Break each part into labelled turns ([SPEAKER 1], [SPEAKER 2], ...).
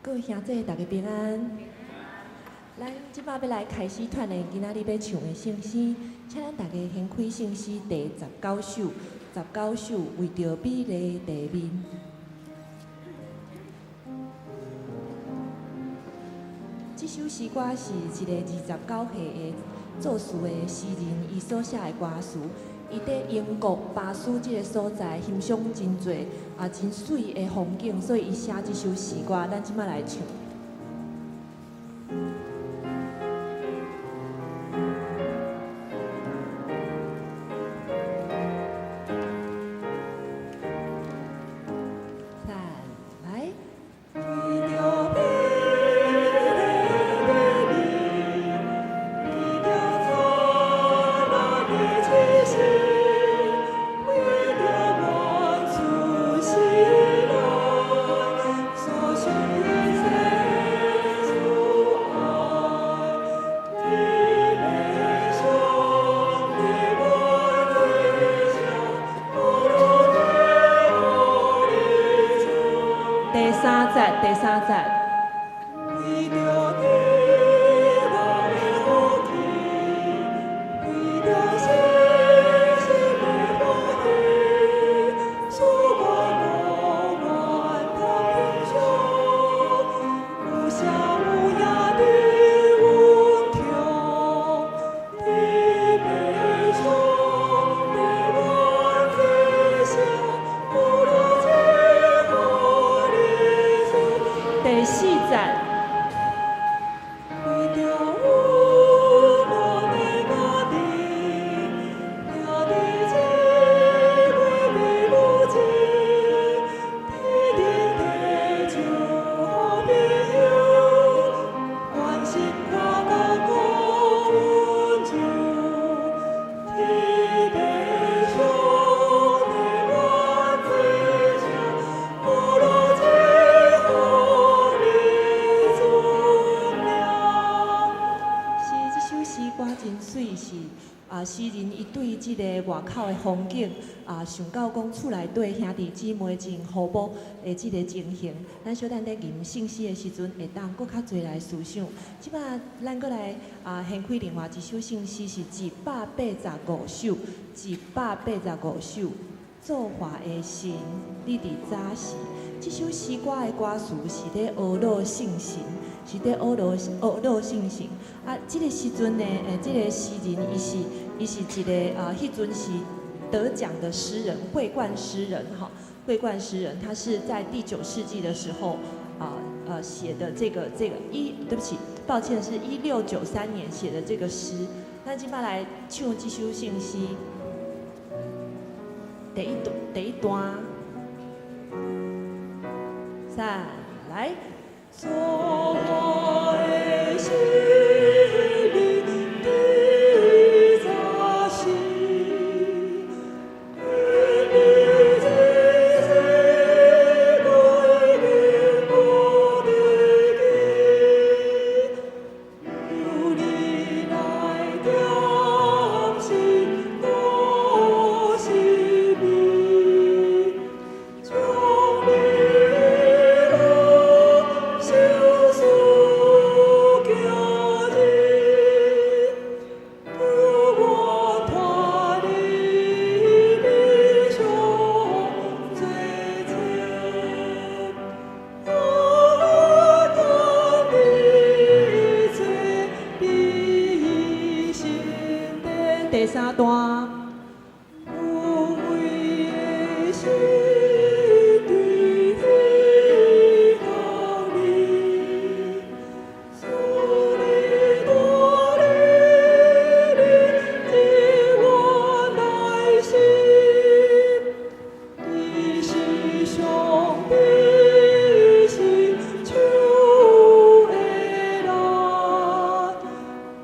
[SPEAKER 1] 各位兄弟，大家平安。咱這擺欲來開始鍛鍊今仔日欲唱的聖詩，請咱大家掀開聖詩第十九首，十九首為著美麗地面。這首詩歌是一个29歲的作詞的詩人，伊所寫的歌詞。伊佇英國巴斯這个所在欣賞真濟啊真媠的風景，所以伊寫這首詩歌。咱這擺來唱。三，來。為著美麗地面，為著燦爛的氣息，為著萬事喜樂，所向一切阻礙，天地上的萬子上，無路退後的主。第三節，第三節。為著你我的福氣，為著星星的歡喜，賜我永遠通平常，無聲無影的溫強，天地上的萬子上，無路退後的主。第四節。為著阮的家己，徛佇這月的母親，天頂提手予朋友，關心看顧顧阮主。天地上的萬子上，無路退後的尊名。是這首詩歌真媠，是啊，詩人伊對這個外口的風景啊，想到講厝內底兄弟姊妹真和睦的這个情形。咱小等佇吟聖詩的時陣，會當閣較濟來思想。這擺咱閣來啊，掀開另外一首聖詩，是185首，185首。造化的神，你佇早時。這首詩歌的歌詞是咧呵咾聖神，是咧呵咾呵咾聖神。啊，這个時陣呢，這个詩人伊是一个啊，彼陣是得獎的詩人，桂冠詩人哈。桂冠詩人，他是在第九世紀的時候啊寫的這個一，對不起，抱歉，是1693年寫的這個詩。咱這擺來唱這首聖詩，第一段，第一段，三，來。造化的神，你佇早時，為你這世界已經無得記，由你來點心我心意，將你路相思行入，予我脫離悲傷罪愆。我當你做你心的第三段。有位的心對希望你，賜你帶領你進我內心，你是上帝伸手的力，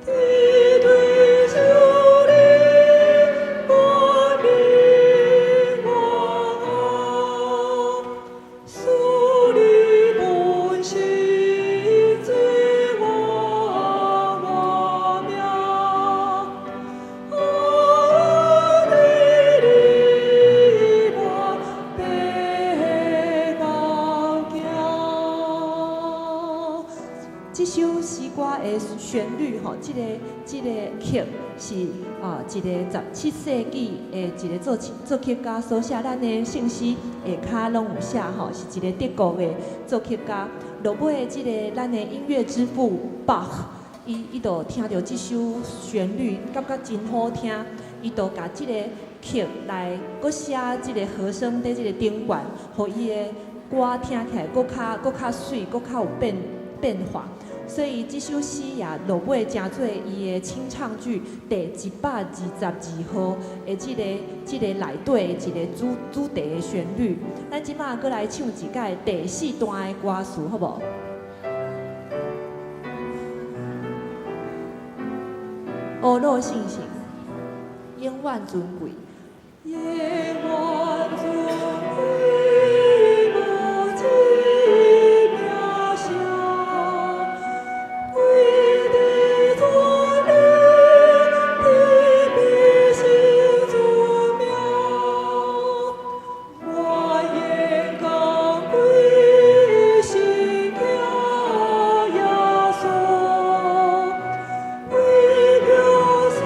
[SPEAKER 1] 天對手裡這首詩歌的旋律吼，這個曲是一個17世紀的一個作曲家所寫，咱的聖詩下跤攏有寫吼，是一個德國的作曲家。落尾這個咱的音樂之父巴赫，伊就聽著這首旋律，感覺真好聽，伊就共這個曲來閣寫這個和聲佇這個頂懸，予伊的歌聽起來閣較媠，閣較有變化。所以這首詩也落尾成做伊的清唱劇第122號的這個內底的一個主題的旋律。咱這馬閣來唱一擺第四段的歌詞，好無？呵咾聖城，永遠尊貴。永遠尊貴，無一名聲，為佇全能的美神尊名，我願降貴信仰耶穌，為了聖靈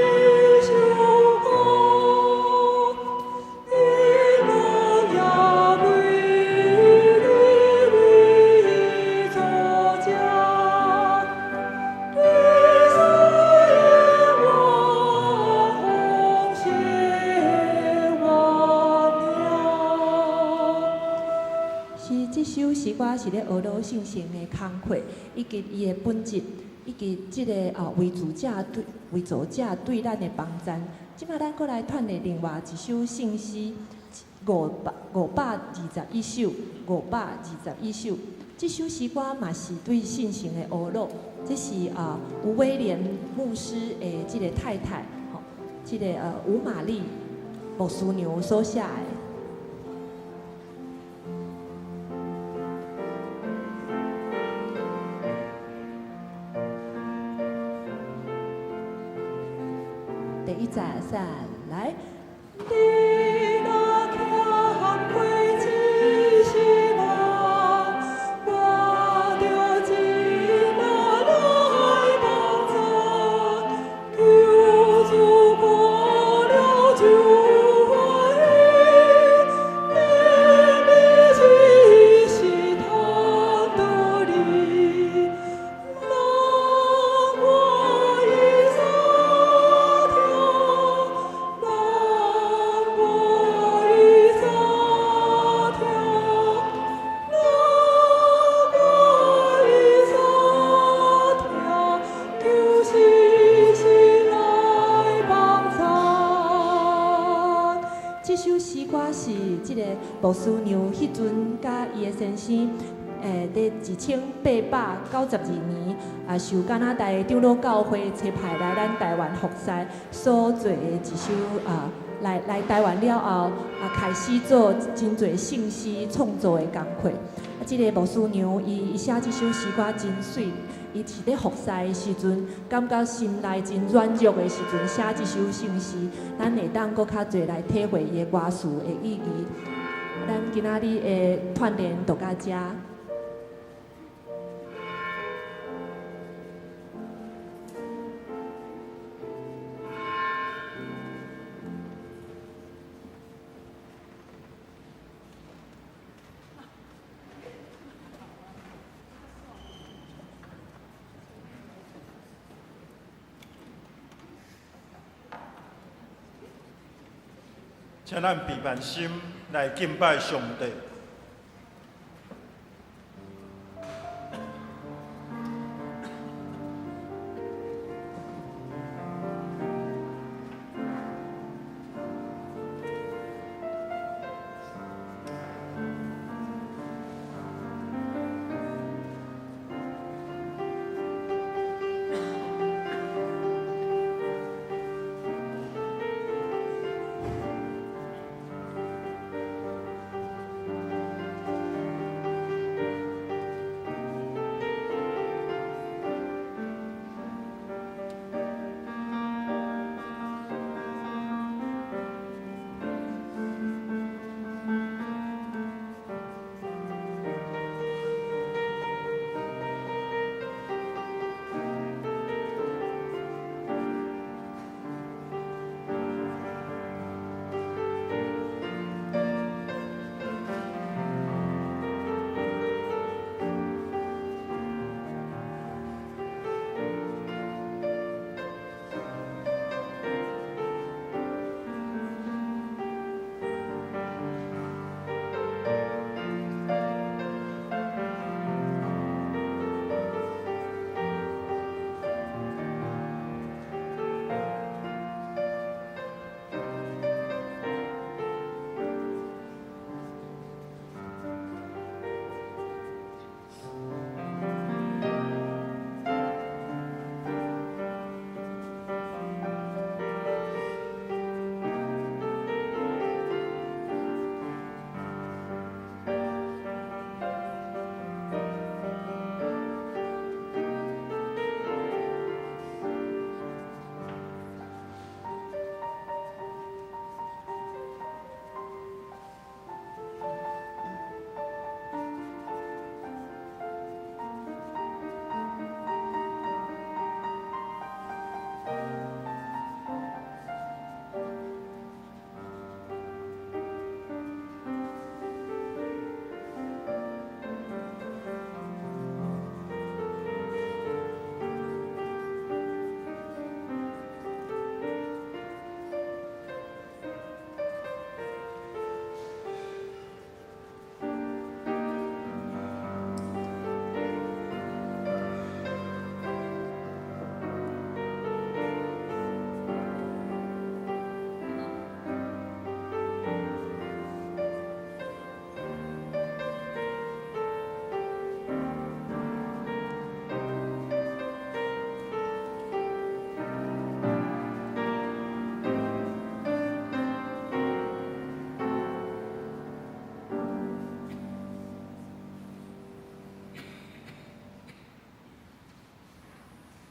[SPEAKER 1] 的相好，天光也為你為作家，你使我奉獻萬年。是這首詩歌是咧呵咾聖城的工課，以及伊的本質，以及這個為造者對咱的幫贊。這馬咱閣來串聯另外一首聖詩，521首，521首。這首詩歌嘛是對聖城的呵咾，這是吳威廉牧師的這個太太，吼，這個吳瑪麗牧師娘所寫的。第一節三來。你若欠虧一世人，我就盡力來幫助。求主過了就歡喜，免你一時貪得利，人我伊三聽，人我伊三聽，人我伊三聽，求時時來幫贊。這首詩歌是這個牧師娘彼陣佮伊的先生，佇1892年受加拿大長老教會差派來咱台灣服侍所做的一首來台灣了後開始做真濟聖詩創作的工課。這個牧師娘伊寫這首詩歌真媠，伊是咧服侍的時陣，感覺心內真軟弱的時陣，寫這首聖詩，咱會當閣較濟來體會伊的歌詞的意義。咱今仔日的串聯就到遮。
[SPEAKER 2] 請咱閉目心來敬拜上帝。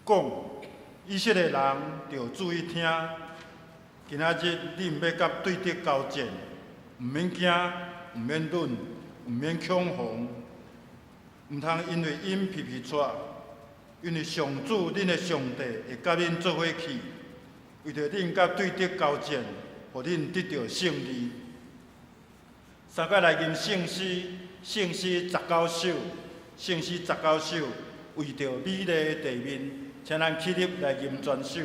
[SPEAKER 2] 講，以色列人著注意聽。今仔日恁欲佮對敵交戰，毋免驚，毋免忍，毋免恐慌，毋通因為𪜶皮皮掣，因為上主恁的上帝會佮恁做伙去，為著恁佮對敵交戰，予恁得著勝利。三擺來吟聖詩，聖詩十九首，聖詩十九首，為著美麗的地面，請咱起立來吟全首。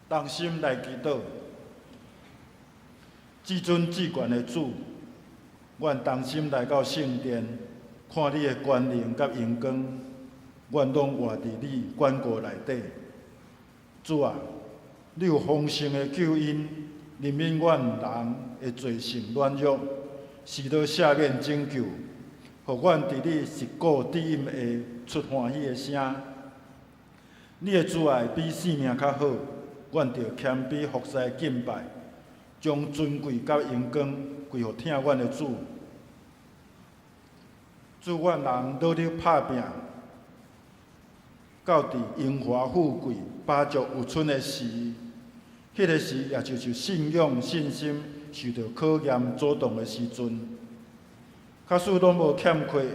[SPEAKER 2] 同心來祈禱，至尊至懸的主，阮同心來到聖殿，看你的權能佮榮光，阮攏活佇你管顧內底。主啊，你有豐盛的救恩，憐憫阮人的罪性軟弱，施予赦免拯救，予阮佇你實古至今會出歡喜的聲。你的慈愛比性命較好。阮著謙卑服侍敬拜，將尊貴佮榮光歸予疼阮的主。主，阮人努力拍拚，到佇榮華富貴、飽足有春的時，彼个時也就是信仰信心受著考驗阻擋的時陣。假使攏無欠缺，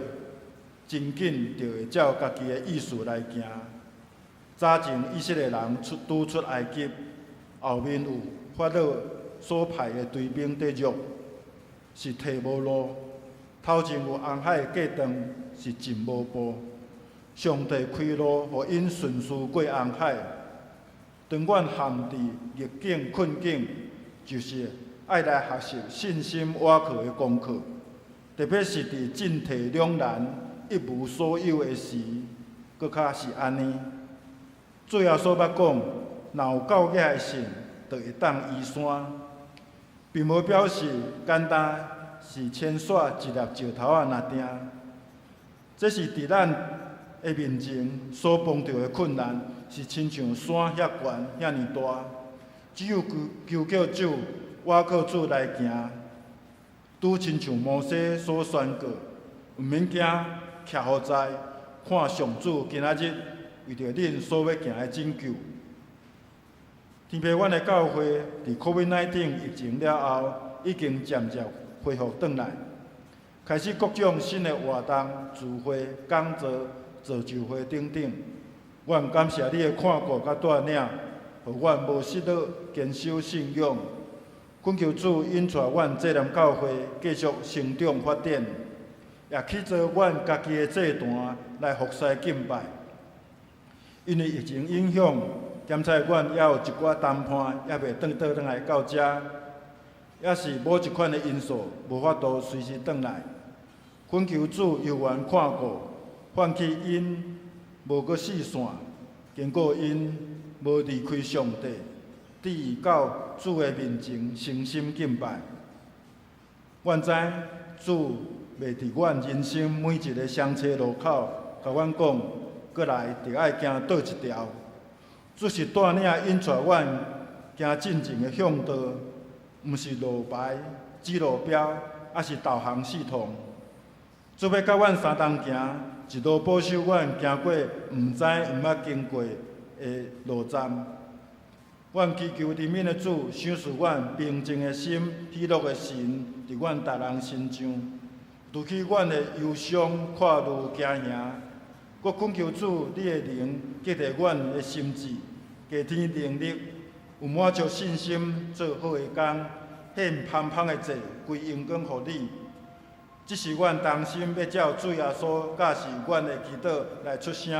[SPEAKER 2] 真緊就會照家己的意思來行。早前以色列人出拄出埃及，後面有法老所派的追兵佇掠，是退無路；頭前有紅海隔斷，是進無步。上帝開路，予𪜶順遂過紅海。當阮陷佇逆境困境，就是愛來學習信心倚靠的功課，特別是佇進退兩難、一無所有的時，閣較是按呢。主耶穌捌講，若有夠額的信，就會當移山，並無表示簡單是牽線一粒石頭仔若定。這是佇咱的面前所碰著的困難，是親像山遐懸遐爾大。只有求求叫主，倚靠主來行，拄親像摩西所宣告，毋免驚，徛予在，看上主今仔日為著恁所欲行的拯救。天父，阮的教會佇 COVID-19 疫情了後，已經漸漸恢復轉來，開始各種新的活動、聚會、講座、造就會等等。阮感謝你的看顧佮帶領，予阮無失落，堅守信仰。懇求主引帶阮這間教會繼續成長發展，也起造阮家己的祭壇來服侍敬拜。因為疫情影響，檢測阮猶有一寡談判猶未轉倒轉來到遮，抑是某一款的因素無法度隨時轉來。懇求主猶原看顧，放棄𪜶無閣四散，堅固𪜶無離開上帝，佇到主的面前誠心敬拜。阮知主袂佇阮人生每一个相車路口，共阮講，閣來著愛行佗一條。主是帶領引帶阮行進前的向導，毋是路牌、指路標，抑是導航系統。主欲佮阮相同行，一路保守阮行過毋知毋捌經過的路站。阮祈求憐憫的主，賞賜阮平靜的心、喜樂的神，佇阮逐人身上，除去阮的憂傷、看慮、驚嚇。閣懇求主，你的靈激勵阮的心志，加添能力，有滿足信心做好的工，獻芳芳的祭，歸榮光予你。這是阮同心欲照主耶穌教示阮的祈禱來出聲。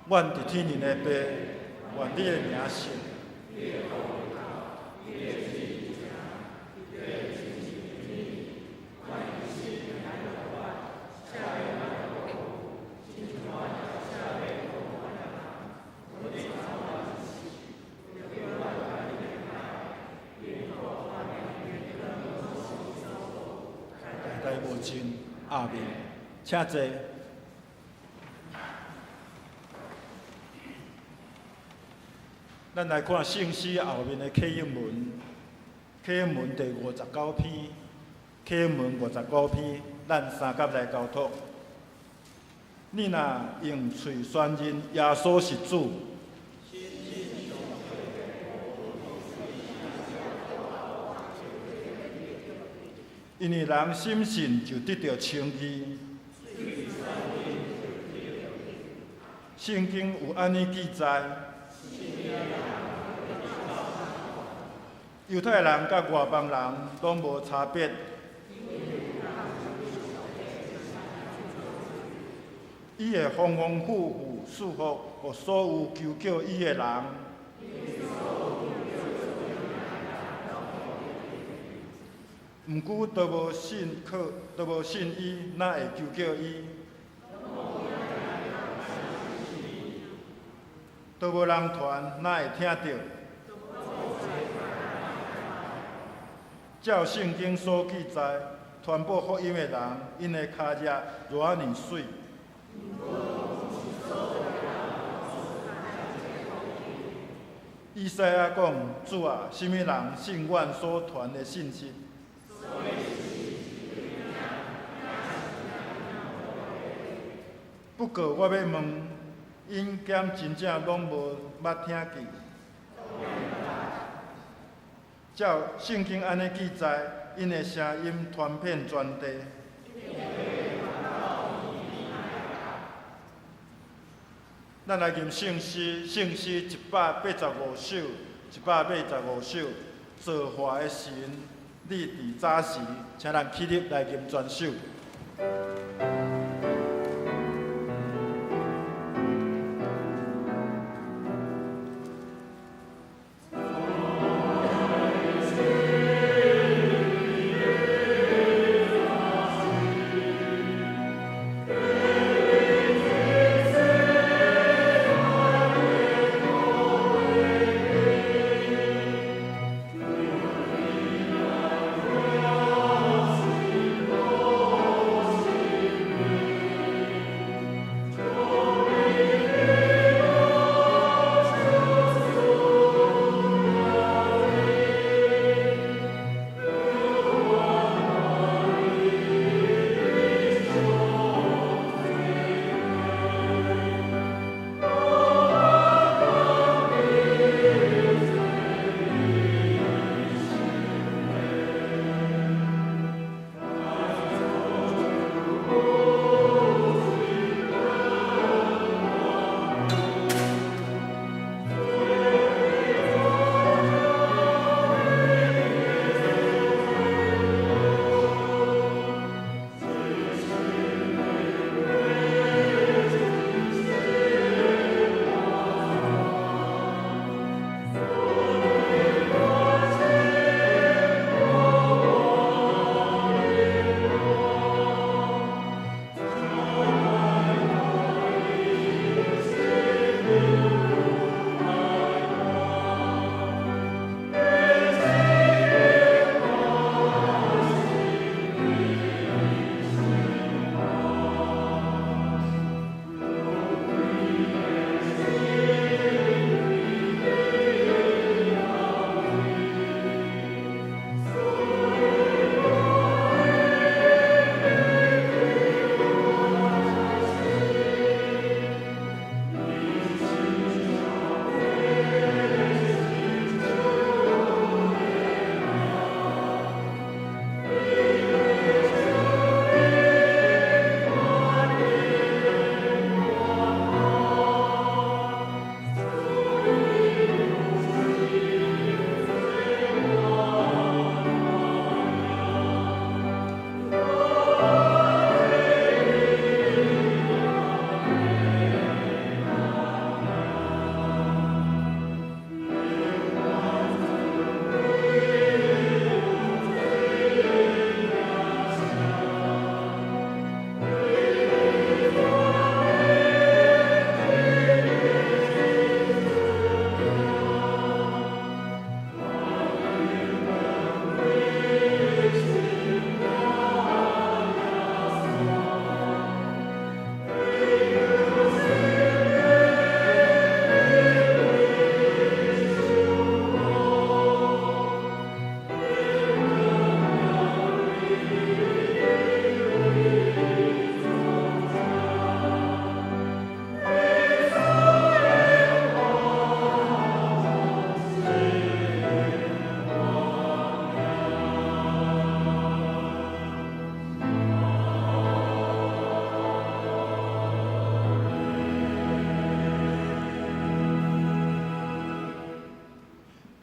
[SPEAKER 2] 阮佇天頂的父，願你的名聖。代代無盡，阿們。請坐。咱來看聖詩後面的啟應文，啟應文第五十九篇，啟應文五十九篇，咱三甲來交託。你若用喙宣認耶穌是主，因為人深信就得著稱義。聖經有按呢記載。猶太人佮外邦人攏無差別。伊會豐豐富富賜福予所有求叫伊的人。毋過都無信靠，都無信伊，哪會求叫伊？都無人傳，哪會聽著？照聖經所記載，傳播福音的人，𪜶的跤跡偌爾媠。以賽亞講：主啊，啥物人信阮所傳的信息？不過我欲問，𪜶敢真正攏無捌聽見？照聖經按呢記載，𪜶的聲音傳遍全地。咱來吟聖詩，聖詩185首，185首，造化的神，你佇早時，請咱起立來吟全首。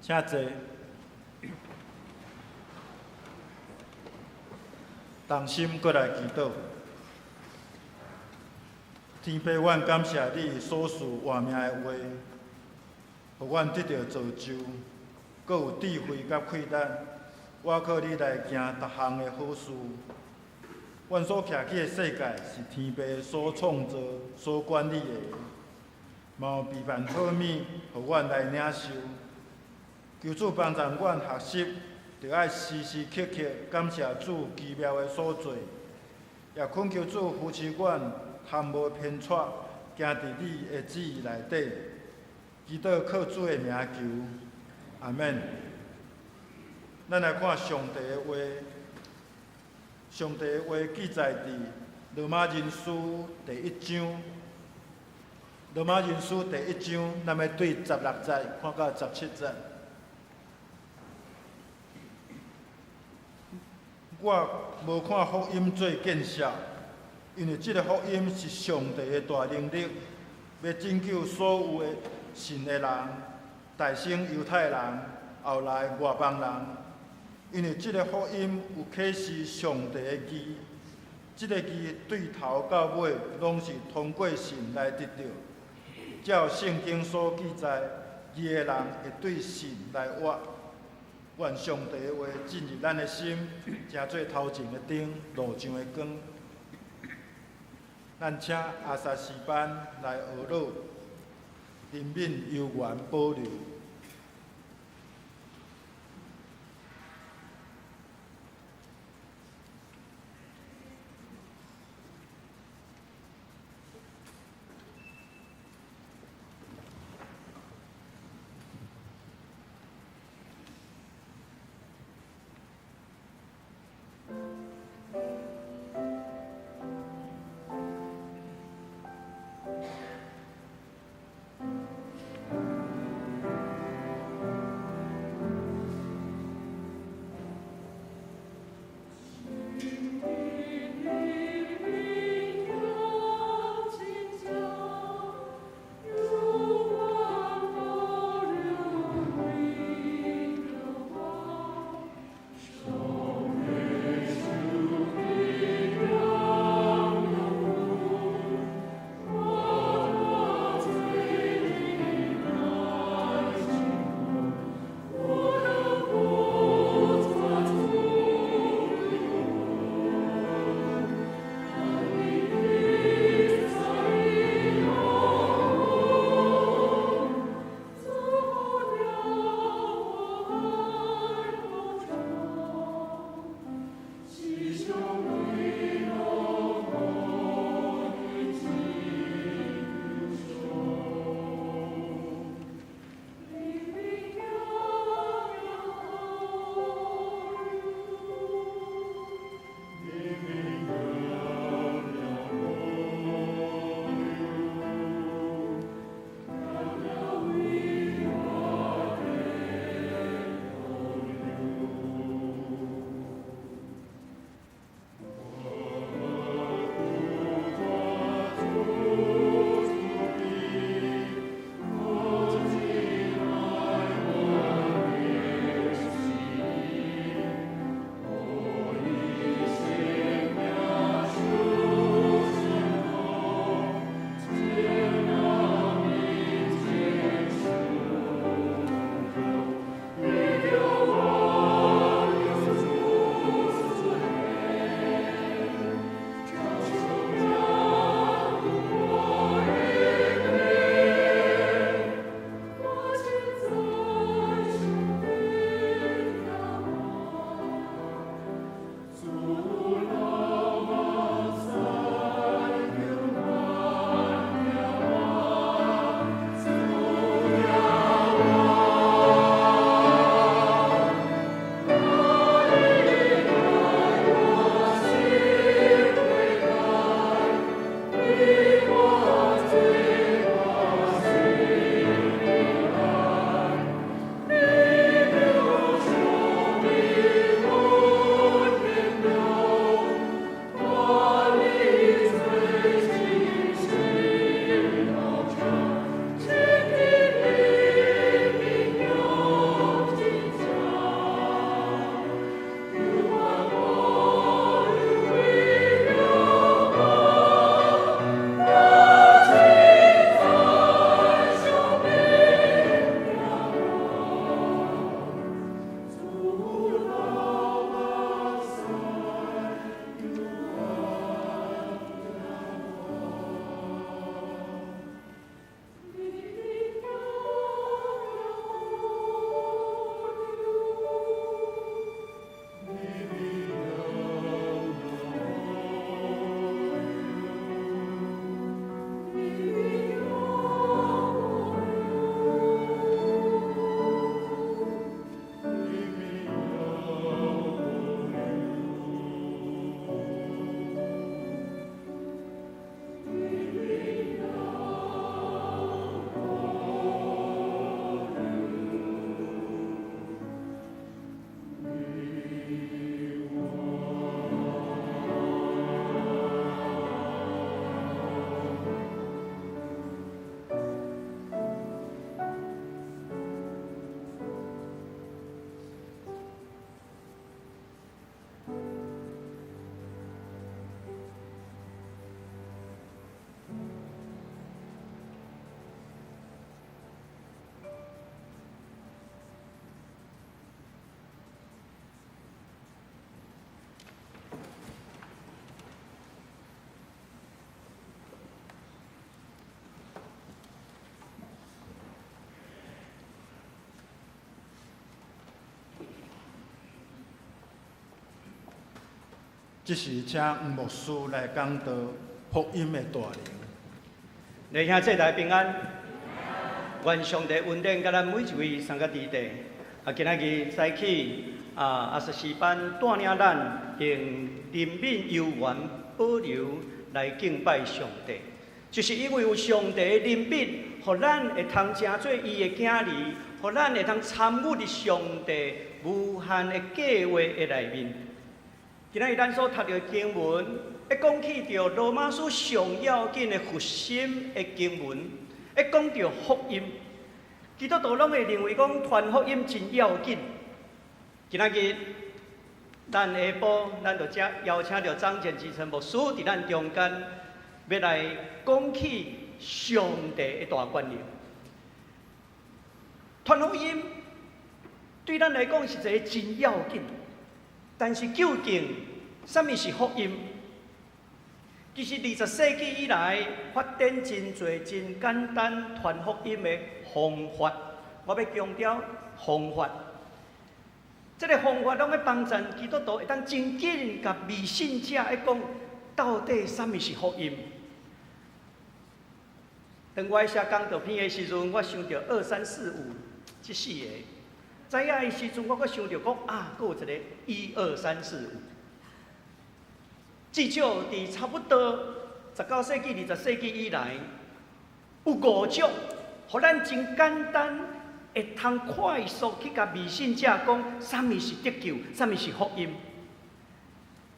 [SPEAKER 2] 請坐。同心閣來祈禱。天父，阮感謝你所賜活命的話，予阮得著造就，閣有智慧佮氣力，倚靠你來行逐項的好事。阮所徛起的世界是天父所創造、所管理的，嘛有備辦好物，予阮來領受。求主幫助阮學習，著愛時時刻刻感謝主奇妙的所做，也懇求主扶持阮，貪無偏軛，行佇你的旨意內底。祈禱靠主的名求，阿們。咱來看上帝的話，上帝的話記載佇羅馬人書第一章。羅馬人書第一章，咱欲對16節看到17節。我無看福音做見笑，因為這个福音是上帝的大能力，欲拯救所有的信的人，大先猶太人，後來外邦人。因為這个福音有啟示上帝的義，這个義對頭到尾攏是通過信來得著。照聖經所記載，義的人會對信來活。願上帝的話進入咱的心，成做頭前的燈，路上的光。咱請阿薩詩班來學樂，憐憫猶原保留。這時請黃牧師來講道福音的大能。
[SPEAKER 3] 弟兄姊妹平安，願上帝恩典佮咱每一位三個弟弟。啊，今仔日早起啊，阿實時班帶領咱用憐憫猶原保留來敬拜上帝，就是因為有上帝的憐憫，予咱會通成做伊的囝兒，予咱會通參與佇上帝無限的計劃的內面。今仔日咱所讀著的經文，會講起著羅馬書上要緊的核心的經文，會講著福音。基督徒攏會認為講傳福音真要緊。今仔日咱下晡，咱就遮邀請著張簡吉陳牧師佇咱中間，欲來講起上帝的大權能。傳福音對咱來講是一个真要緊，但是究竟啥物是福音？其實二十世紀以來，發展真濟真簡單傳福音的方法。我欲強調方法，這个方法攏欲幫助基督徒會當真緊共未信者來講，到底啥物是福音？當我寫講道片的時陣，我想著二三四五這四个。知影的時陣，我閣想著講啊，閣有一個一二三四五。至少佇差不多19世紀、20世紀以來，有五種，予咱真簡單會通快速去共未信者講，啥物是得救，啥物是福音。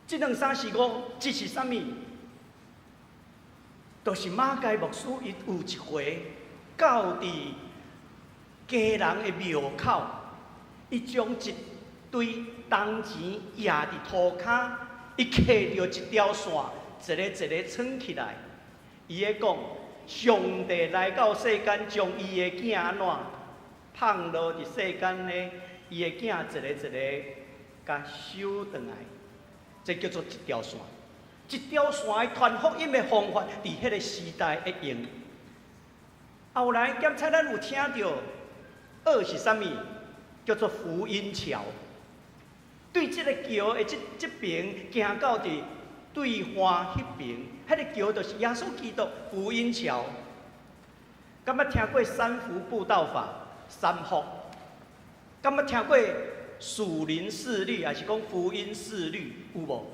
[SPEAKER 3] 這兩三四五，這是啥物？就是馬偕牧師伊有一回到佇基隆的廟口，伊將一堆銅錢掖佇塗跤。伊騎著一條線，一个一个穿起來。伊咧講，上帝來到世間，將伊的囝按怎放落佇世間呢？伊的囝一个一个共收轉來，這叫做一條線。一條線的傳福音的方法，佇彼个時代會用。後來檢查咱有聽著，二是啥物？叫做福音橋。對這个橋的這這爿行到佇對岸彼爿，彼个橋就是耶穌基督福音橋。敢捌聽過三福布道法？三福。敢捌聽過屬靈四律，抑是講福音四律？有無？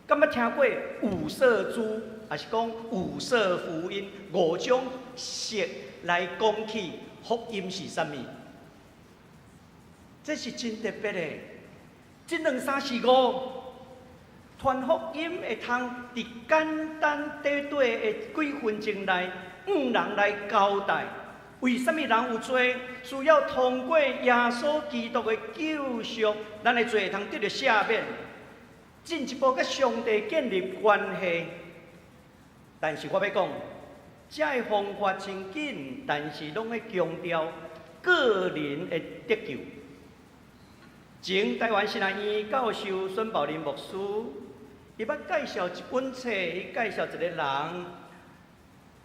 [SPEAKER 3] 敢捌聽過五色珠，抑是講五色福音？五種色來講起福音是啥物？這是真特別的。這兩三四五，傳福音會通佇簡單短短的幾分鐘內，向人來交代，為啥物人有罪，需要通過耶穌基督的救贖，咱的罪會通得著赦免，進一步佮上帝建立關係。但是我欲講，這个方法真緊，但是攏愛強調個人的得救。前台灣神學院教授孫寶林牧師，伊捌介紹一本冊，伊介紹一个人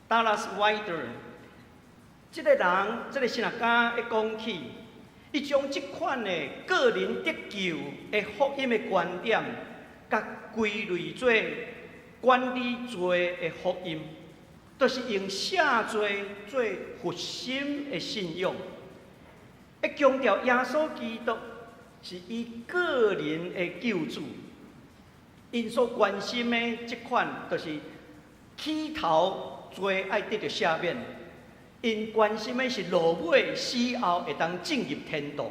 [SPEAKER 3] ，Dallas Willard。這个人，這个神學家會講起，伊將這款的個人得救的福音的觀點，共歸類做管理罪的福音，就是用赦罪做核心的信仰，會強調耶穌基督是伊個人的救主，𪜶所關心的這款，就是起頭罪愛得著赦免。𪜶關心的是落尾死後會當進入天堂。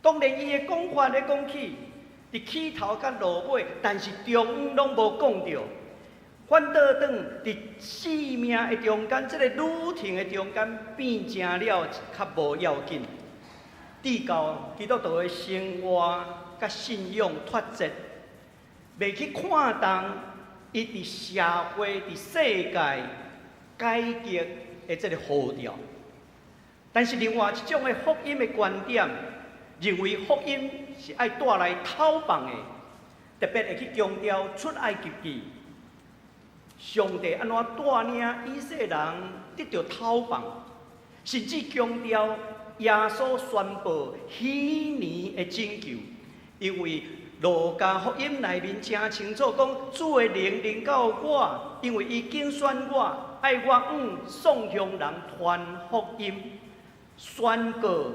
[SPEAKER 3] 當然，伊的講法咧講起，佇起頭佮落尾，但是中央攏無講著。反倒轉佇生命的中間，這个旅程的中間變成了較無要緊。至到基督徒的生活佮信仰脫節，袂去看重伊佇社會、佇世界改革的這个號召。但是另外一種的福音的觀點，認為福音是愛帶來透放的，特別會去強調出埃及記，上帝按怎帶領以色列人得著透放，甚至強調耶穌宣布禧年的拯救，因為路加福音內面誠清楚講，主的靈臨到我，因為伊揀選我，愛我往喪鄉人傳福音，宣告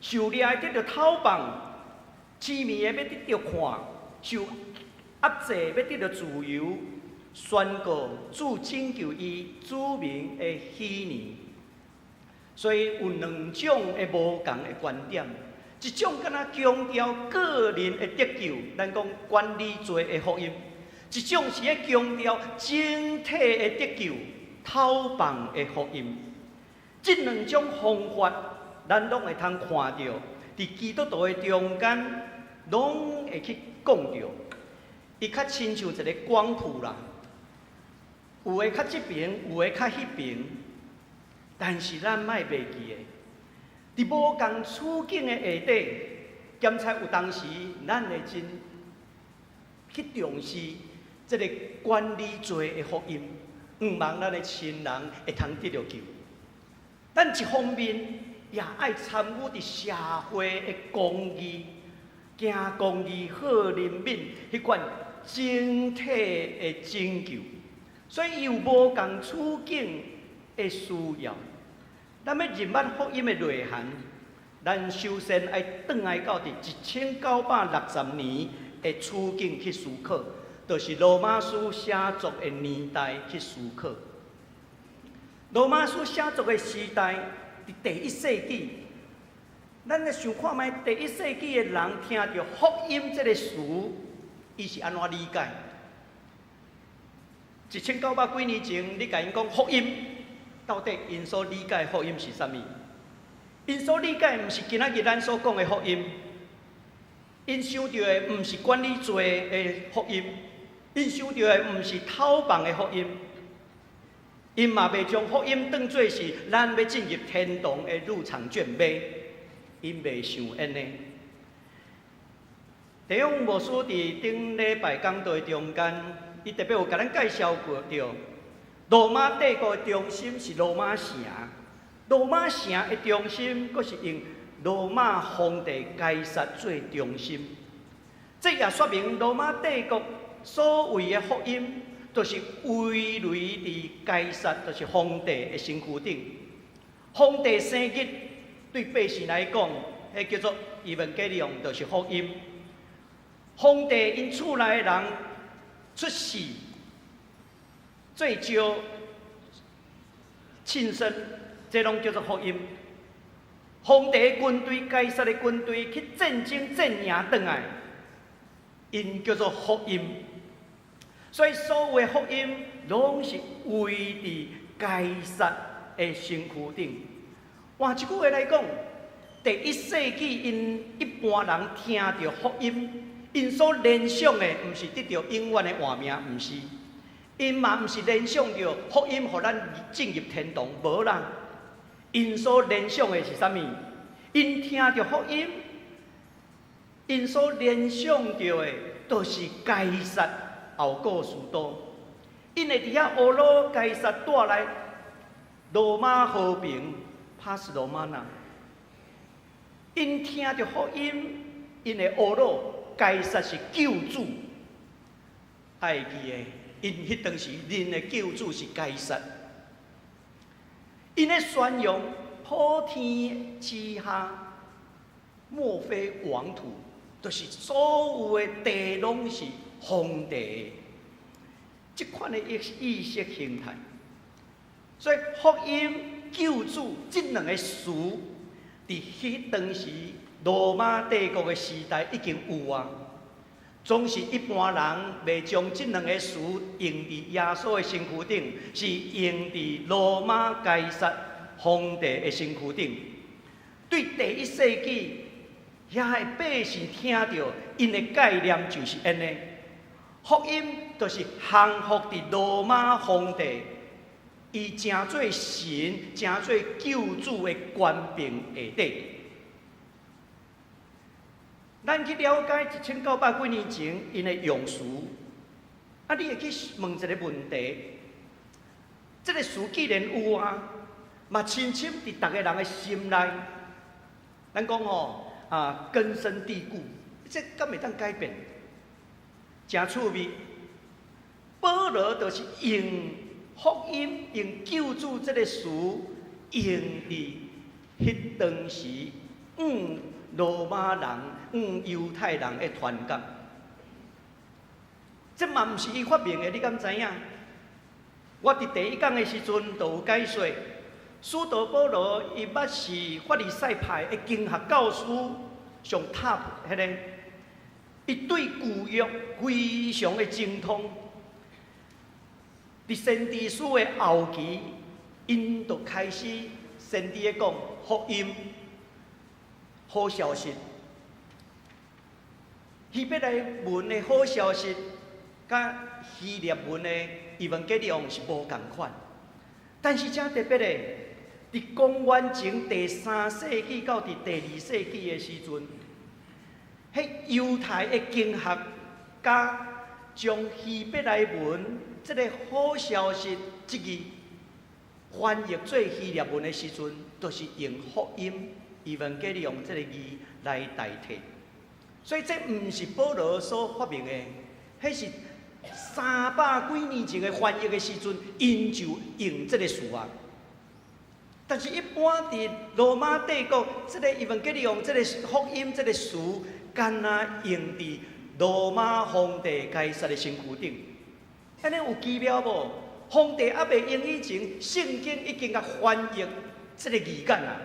[SPEAKER 3] 受掠的得著透放，癡迷的欲得著看，受壓制欲得著自由，宣告主拯救伊子民的禧年。所以有兩種的無仝的觀點，一種敢若強調個人的得救，咱講管理罪的福音；一種是咧強調整體的得救，透放的福音。這兩種方法，咱攏會通看著，佇基督徒的中間，攏會去講著。伊較親像一个光譜啦，有的較這爿，有的較彼爿。但是咱莫袂記的，佇無仝處境的下底，檢查有當時，咱會真去重視這个管理罪的福音，向望咱的親人會通得著救。咱一方面也愛參與佇社會的公義，行公義、好憐憫，彼款整體的拯救。所以伊有無仝處境的需要。咱欲認捌福音的內涵，咱首先愛轉來到佇1960年的處境去思考，就是羅馬書寫作的年代去思考。羅馬書寫作的時代，佇第一世紀，咱來想看覓第一世紀的人聽著福音這个詞，伊是按怎理解？1900幾年前，你共𪜶講福音，到底𪜶所理解福音是啥物？𪜶所理解毋是今仔日咱所講的福音，𪜶想著的毋是管理罪的福音，𪜶想著的毋是透放的福音，𪜶嘛袂將福音當做是咱欲進入天堂的入場券，袂，𪜶袂想按呢。弟兄牧師佇頂禮拜講道的中間，伊特別有共咱介紹過著，羅馬帝國的中心是羅馬城，羅馬城的中心，閣是用羅馬皇帝該撒做中心。這也說明羅馬帝國所謂的福音，就是圍圍佇該撒，就是皇帝的身軀頂。皇帝生日對百姓來講，彼叫做伊文加利翁，就是福音。皇帝𪜶厝內的人出世，最少慶生，這攏叫做福音。皇帝的軍隊、該撒的軍隊去戰爭戰贏轉來，𪜶叫做福音。所以所有的福音，攏是圍佇該撒的身軀頂。換一句話來講，第一世紀𪜶一般人聽著福音，𪜶所聯想的，毋是得著永遠的活命，毋是。𪜶嘛毋是聯想著福音，予咱進入天堂，無啦。𪜶所聯想的是啥物？𪜶聽著福音，𪜶所聯想著的，就是該撒奧古斯都。𪜶會佇遐呵咾該撒帶來羅馬和平，Pax Romana。𪜶聽著福音，𪜶會呵咾該撒是救主。愛記的，𪜶彼當時認的救主是該撒。𪜶咧宣揚普天之下莫非王土，就是所有的地攏是皇帝的。這款的意識形態，所以福音、救主這兩个詞，佇彼當時羅馬帝國的時代已經有啊。總是一般人袂將這兩个詞用佇耶穌的身軀頂，是用佇羅馬該撒皇帝的身軀頂。對第一世紀遐的百姓聽著，𪜶的概念就是按呢。福音就是降服佇羅馬皇帝，伊成做神、成做救主的權柄下底。咱去了解1900幾年前𪜶的用詞，啊，你會去問一个問題：這个詞既然有啊，嘛深深佇逐个人的心內。咱講吼啊，根深蒂固，這敢會當改變？誠趣味。保羅就是用福音、用救主這个詞，用佇彼當時，向羅馬人、向猶太人的傳講。這嘛毋是伊發明的，你敢知影？我佇第一講的時陣就有解說，使徒保羅伊捌是法利賽派的經學教師，上 top 彼个，伊對舊約非常的精通。佇先知書的後期，𪜶就開始先知咧講福音、好消息。希伯來文的好消息，佮希臘文的以文解利是無仝款，但是誠特別的，佇公元前第三世紀到佇第二世紀的時陣，彼猶太的經學家將希伯來文這个好消息這字翻譯做希臘文的時陣，就是用福音以文解利用這个字來代替。所以這毋是保羅所發明的，彼是三百幾年前的翻譯的時陣，𪜶就用這个詞啊。但是，一般佇羅馬帝國，這个以文解利用這个福音這个詞，敢若用佇羅馬皇帝凱撒的身軀頂。按呢有奇妙無？皇帝猶未用以前，聖經已經共翻譯這个字眼啊。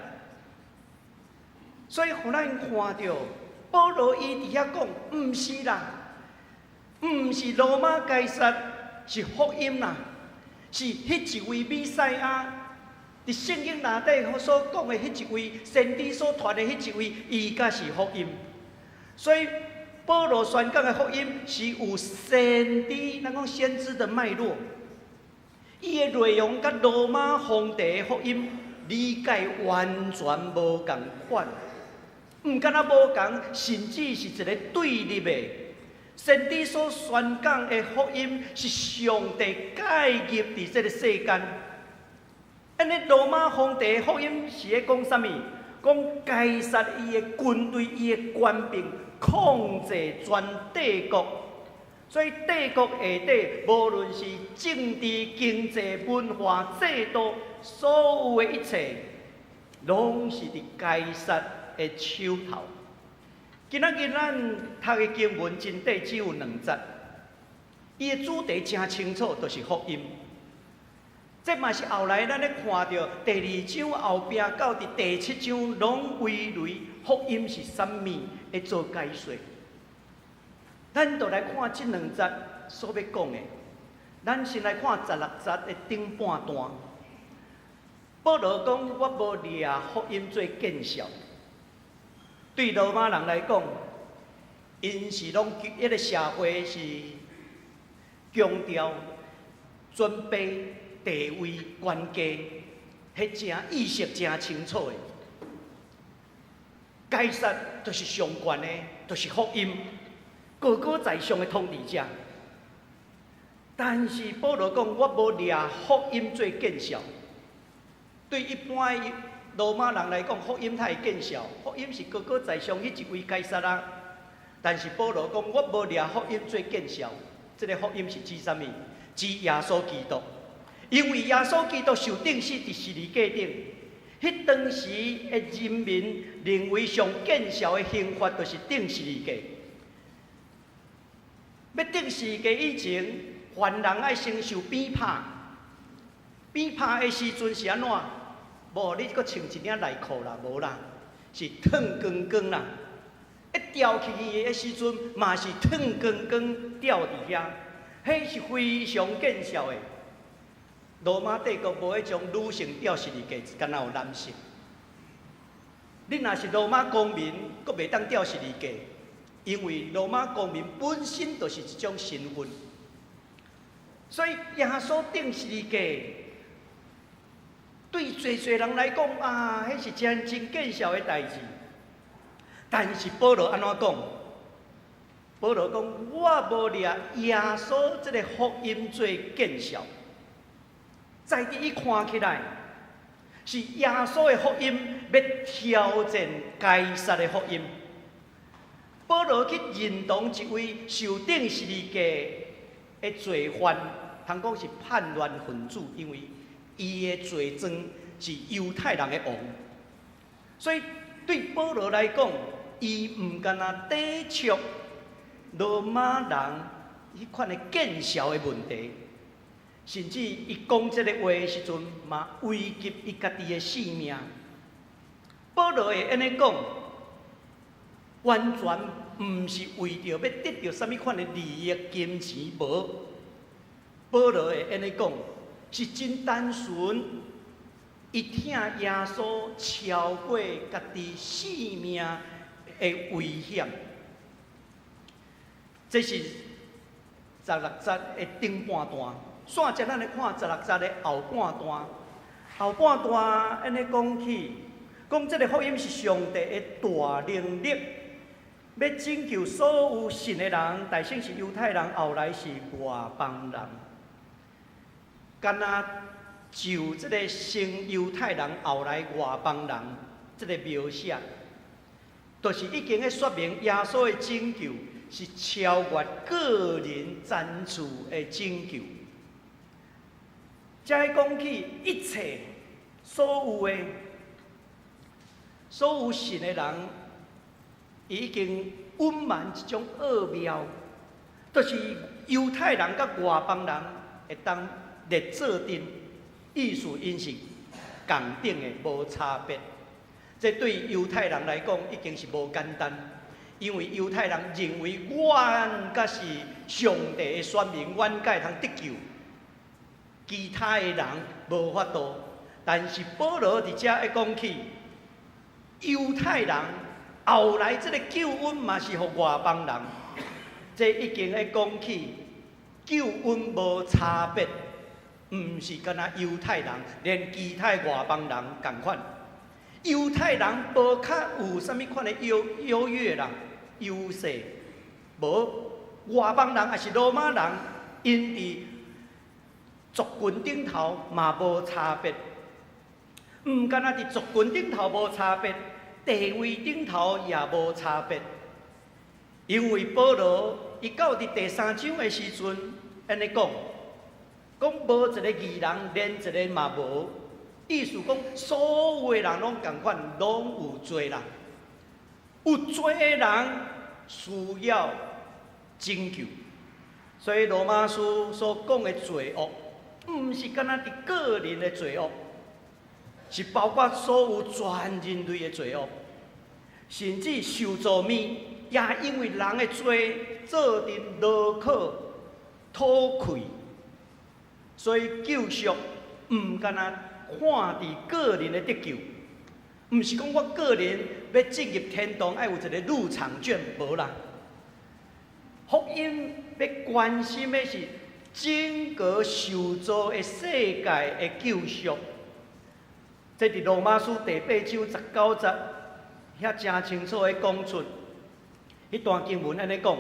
[SPEAKER 3] 所以，予咱看著保羅伊佇遐講，毋是啦，毋是羅馬凱撒是福音啦，是彼一位彌賽亞，佇聖經內底所講的彼一位先知所傳的彼一位，伊才是福音。所以保羅宣講的福音是有先知，咱講先知的脈絡，伊的內容佮羅馬皇帝的福音理解完全無仝款。毋敢若無仝，甚至是一个對立的。先知所宣講的福音是上帝介入佇這个世間。按呢，羅馬皇帝的福音是咧講啥物？講凱撒伊的軍隊、伊的權柄控制全帝國，所以帝國下底無論是政治、經濟、文化、制度，所有的一切，攏是佇凱撒的手頭。今仔日咱讀的經文真短，只有兩節，伊的主題誠清楚，就是福音。這嘛是後來咱咧看著第二章後壁到佇第七章，攏圍繞福音是啥物會做解說。咱就來看這兩節所欲講的。咱先來看十六節的頂半段。保羅講：我無掠福音做見笑。對羅馬人來講，𪜶是攏彼个社會是強調尊卑、地位、懸低，彼誠意識誠清楚的。凱撒就是上懸的，就是福音，高高在上的統治者。但是保羅講，我無掠福音做見笑。對一般的羅馬人來講，福音太見笑，福音是高高在上彼一位凱撒啊。但是保羅講，我無掠福音做見笑。這个福音是指啥物？指耶穌基督。因為耶穌基督受釘死佇十字架頂，彼當時的人民認為上見笑的刑罰就是釘十字架。欲釘十字架以前，犯人愛先受鞭拍，鞭拍的時陣是按怎？無你閣穿一領內褲啦，無啦，是脫光光啦。一吊起去的時陣，嘛是脫光光吊佇遐，彼是非常見笑的。羅馬帝國無彼種女性吊十字架，敢若有男性。你若是羅馬公民，閣袂當吊十字架，因為羅馬公民本身就是一種身份。所以耶穌釘十字架，對濟濟人來講啊，彼是真真見笑的代誌。但是保羅按怎講？保羅講：我無掠耶穌這个福音做見笑。在佇伊看起來，是耶穌的福音欲挑戰凱撒的福音。保羅去認同一位受釘十字架的罪犯，通講是叛亂分子，因為伊的罪狀是猶太人的王，所以對保羅來講，伊毋干焦抵觸羅馬人彼款的見笑的問題，甚至伊講這個話的時陣，嘛危及伊家己的性命。保羅會按呢講，完全毋是為著欲得著啥物款的利益、金錢，無。保羅會按呢講，是真單純，伊疼耶穌超過家己性命的危險。這是十六節的頂半段，煞接咱來看十六節的後半段。後半段按呢講起，講這个福音是上帝的大能力，欲拯救所有信的人，大先是猶太人，後來是外邦人。敢若就這个先猶太人，後來外邦人，這个描寫，就是已經咧說明耶穌的拯救是超越個人層次的拯救。才講起一切所有的所有信的人，已經隱瞞一種奧妙，就是猶太人佮外邦人會當列做陣，意思𪜶是仝等的，無差別。這對猶太人來講已經是無簡單，因為猶太人認為阮才是上帝的選民，阮才會通得救，其他的人無法度。但是保羅佇遮會講起，猶太人後來這个救恩嘛是予外邦人，這已經咧講起救恩無差別，毋是干焦猶太人，連其他外邦人仝款。猶太人無較有啥物款的優優越啦、優勢，無外邦人抑是羅馬人，𪜶佇族群頂頭嘛無差別，毋干焦佇族群頂頭無差別，地位頂頭也無差別。因為保羅伊到佇第三章的時陣，按呢講，講無一个義人，連一个嘛無。意思講，所有的人攏仝款，攏有罪啦。有罪的人需要拯救。所以羅馬書所講的罪惡，毋是干焦佇個人的罪惡，是包括所有全人類的罪惡，甚至受造物也因為人的罪做陣勞苦討氣。所以救贖毋干焦看佇個人的得救，毋是講我個人欲進入天堂，愛有一个入場券，無啦。福音欲關心的是整個受造的世界的救贖。這佇羅馬書第八章十九節，遐誠清楚的講出，彼段經文按呢講：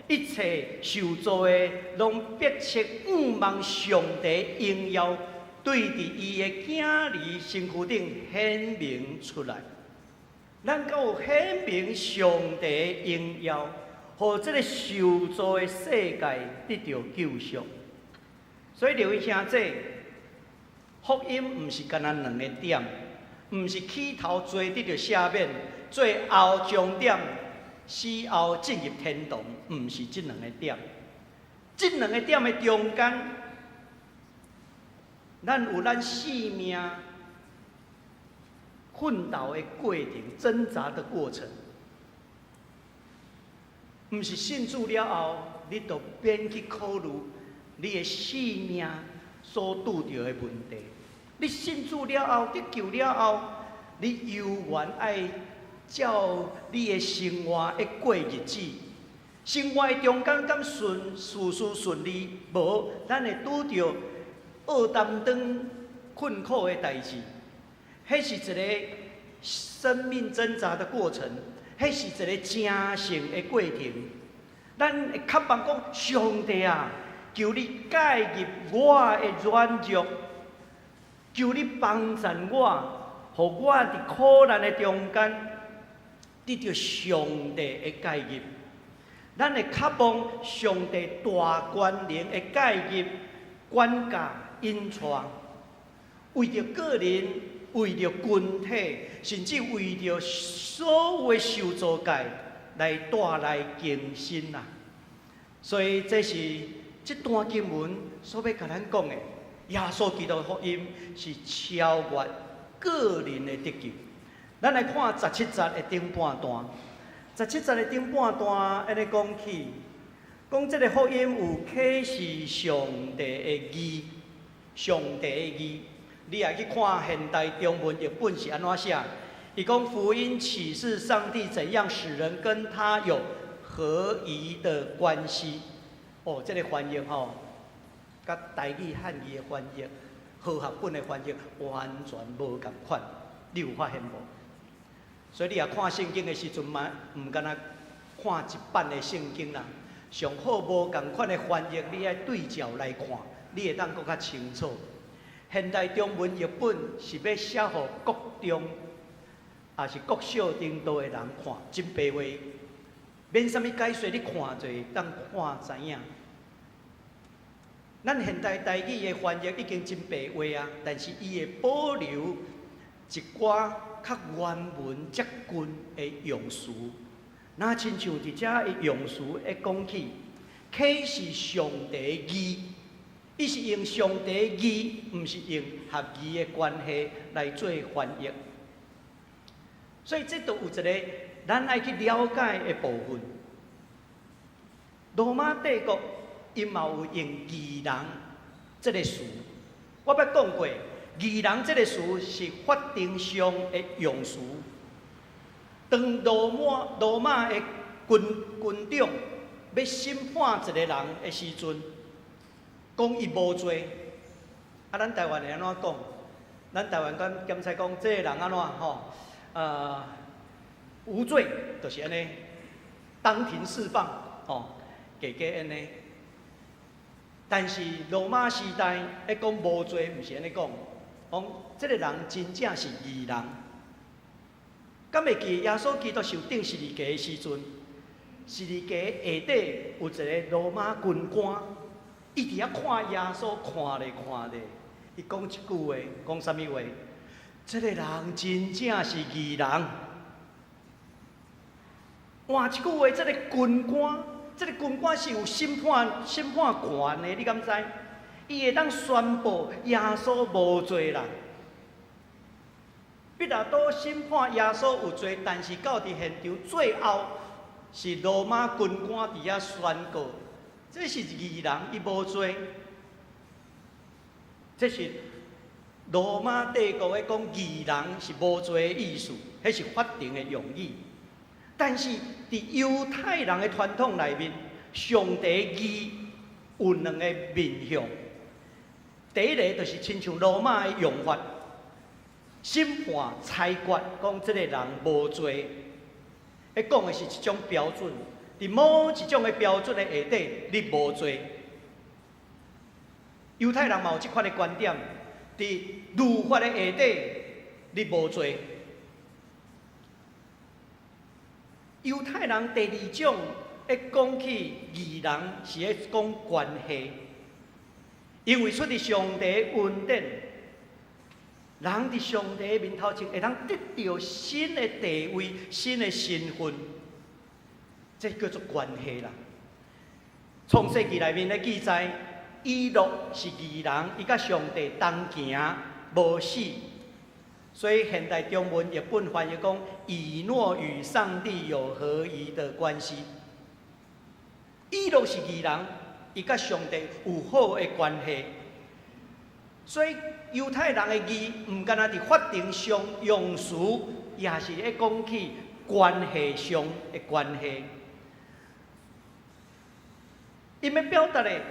[SPEAKER 3] 一切受造的，攏迫切仰望上帝榮耀，對佇伊的囝兒身軀頂顯明出來。咱敢有顯明上帝榮耀，予這个受造的世界得著救贖。所以各位兄弟，福音毋是干焦兩个點，毋是起頭罪得著赦免，最後終點死後進入天堂，毋是這兩个點。這兩个點的中間，咱有咱性命奮鬥的過程、掙扎的過程。毋是信主了後，你就免去考慮你的性命所拄著的問題。你信主了後，得救了後，你猶原愛照你的生活咧過日子。生活的中間敢順事事順利？無，咱會拄著厄當當困苦的代誌。彼是一个生命掙扎的過程，彼是一个成聖的過程。咱會渴望講，上帝啊，求你介入我的軟弱，求你幫贊我，予我佇苦難的中間，得著上帝的介入。咱會渴望上帝大權能的介入、管教、引帶，為著個人、為著群體，甚至為著所有的受造界來帶來更新啊！所以這是這段經文所欲共咱講的，耶穌基督福音是超越個人的得救。咱來看十七節的頂半段。十七節的頂半段，按呢講起，講這个福音有啟示上帝的義，上帝的義。你也去看現代中文譯本是按怎寫？伊講福音啟示上帝怎樣使人跟他有合宜的關係。哦，這个翻譯吼，佮台語漢語的翻譯、和合本的翻譯完全無仝款，你有發現無？所以你若看聖經的時陣嘛，毋干焦看一版的聖經啦。上好無仝款的翻譯，你愛對照來看，你會當閣較清楚。現代中文譯本是欲寫予國中，抑是國小程度的人看，真白話，免啥物解說，你看就會當看知影。咱現代台語的翻譯已經真白話啊，但是伊會保留一寡較原文接近的用詞，若親像佇遮的用詞會講起，啟示上帝的義，伊是用上帝的義，毋是用合宜的關係來做翻譯。所以這都有一个咱愛去了解的部分。羅馬帝國伊嘛有用義人這个詞，我捌講過。義人這个詞是法庭上的用詞。當羅馬的軍長欲審判一个人的時陣，講伊無罪，啊，咱台灣會按怎講？咱台灣講檢察講這个人按怎吼？無罪，就是按呢，當庭釋放，吼，加加按呢。但是羅馬時代，欲講無罪，毋是按呢講。講這个人真正是義人。敢會記耶穌基督受釘十字架的時陣，十字架下底有一个羅馬軍官，伊佇遐看耶穌，看咧看咧，伊講一句話，講啥物話？這个人真正是義人。換一句話，這个軍官，這个軍官是有審判權的，你敢知？伊會當宣布耶穌無罪啦。彼拉多審判耶穌有罪，但是到佇現場最後是羅馬軍官佇遐宣告，這是義人，伊無罪。這是羅馬帝國咧講義人是無罪的意思，彼是法庭的用語。但是佇猶太人的傳統內面，上帝義有兩个面向。第一个就是親像羅馬的用法，審判裁決，講這个人無罪，彼講的是一種標準。佇某一種的標準的下底，你無罪。猶太人嘛有這款的觀點，佇律法的下底，你無罪。猶太人第二種會講起義人，是咧講關係。因為出佇上帝恩典，人佇上帝面頭前會當得著新的地位、新的身份，這叫做關係啦。創世記內面咧記載，以諾是義人，伊佮上帝同行，無死。所以現代中文譯本翻譯講，以諾與上帝有合宜的關係。以諾是義人。伊佮上帝有好的關係，所以猶太人的義，毋干焦佇法庭上用詞，也是咧講起關係上的關係。伊欲表達的，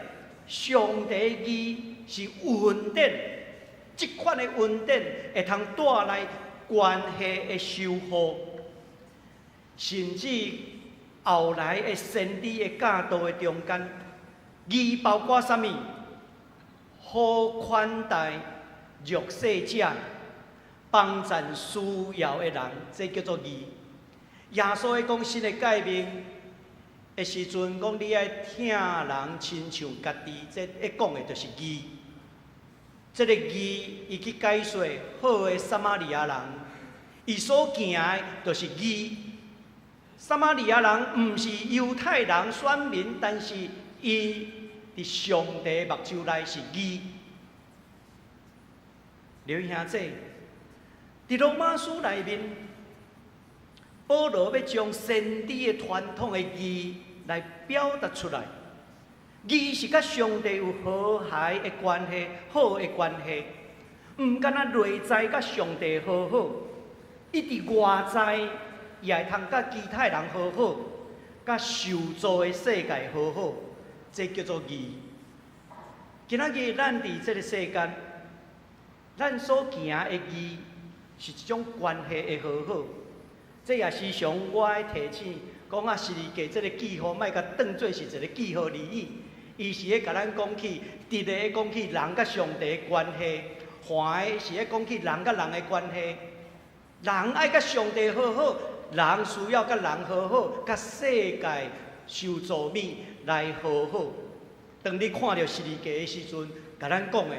[SPEAKER 3] 上帝義是恩典，這款的恩典會通帶來關係的修復，甚至後來的先知的教導的中間。義包括啥物？好款待弱勢者，幫贊需要的人，這叫做義。耶穌咧講新的誡命的時陣，講你愛疼人親像家己，這咧講的就是義。這个義，伊去解說好的撒瑪利亞人，伊所行的就是義。撒瑪利亞人毋是猶太人選民，但是伊佇上帝目睭內是義。劉兄姊，佇羅馬書內面，保羅欲將先知的傳統的義來表達出來。義是佮上帝有和諧的關係，好的關係，毋干焦內在佮上帝和好，伊佇外在也會通佮其他人和好，佮受造的世界和好，這叫做義。今仔日咱佇這个世間，咱所行的義是一種關係的和好。這也時常我愛提醒，講啊，十字架這个記號，莫共當做是一个記號而已。伊是咧共咱講起，直咧講起人佮上帝的關係，橫的是咧講起人佮人的關係。人愛佮上帝和好，人需要佮人和好，佮世界受造物來和好。當你看著十字架的時陣，共咱講的，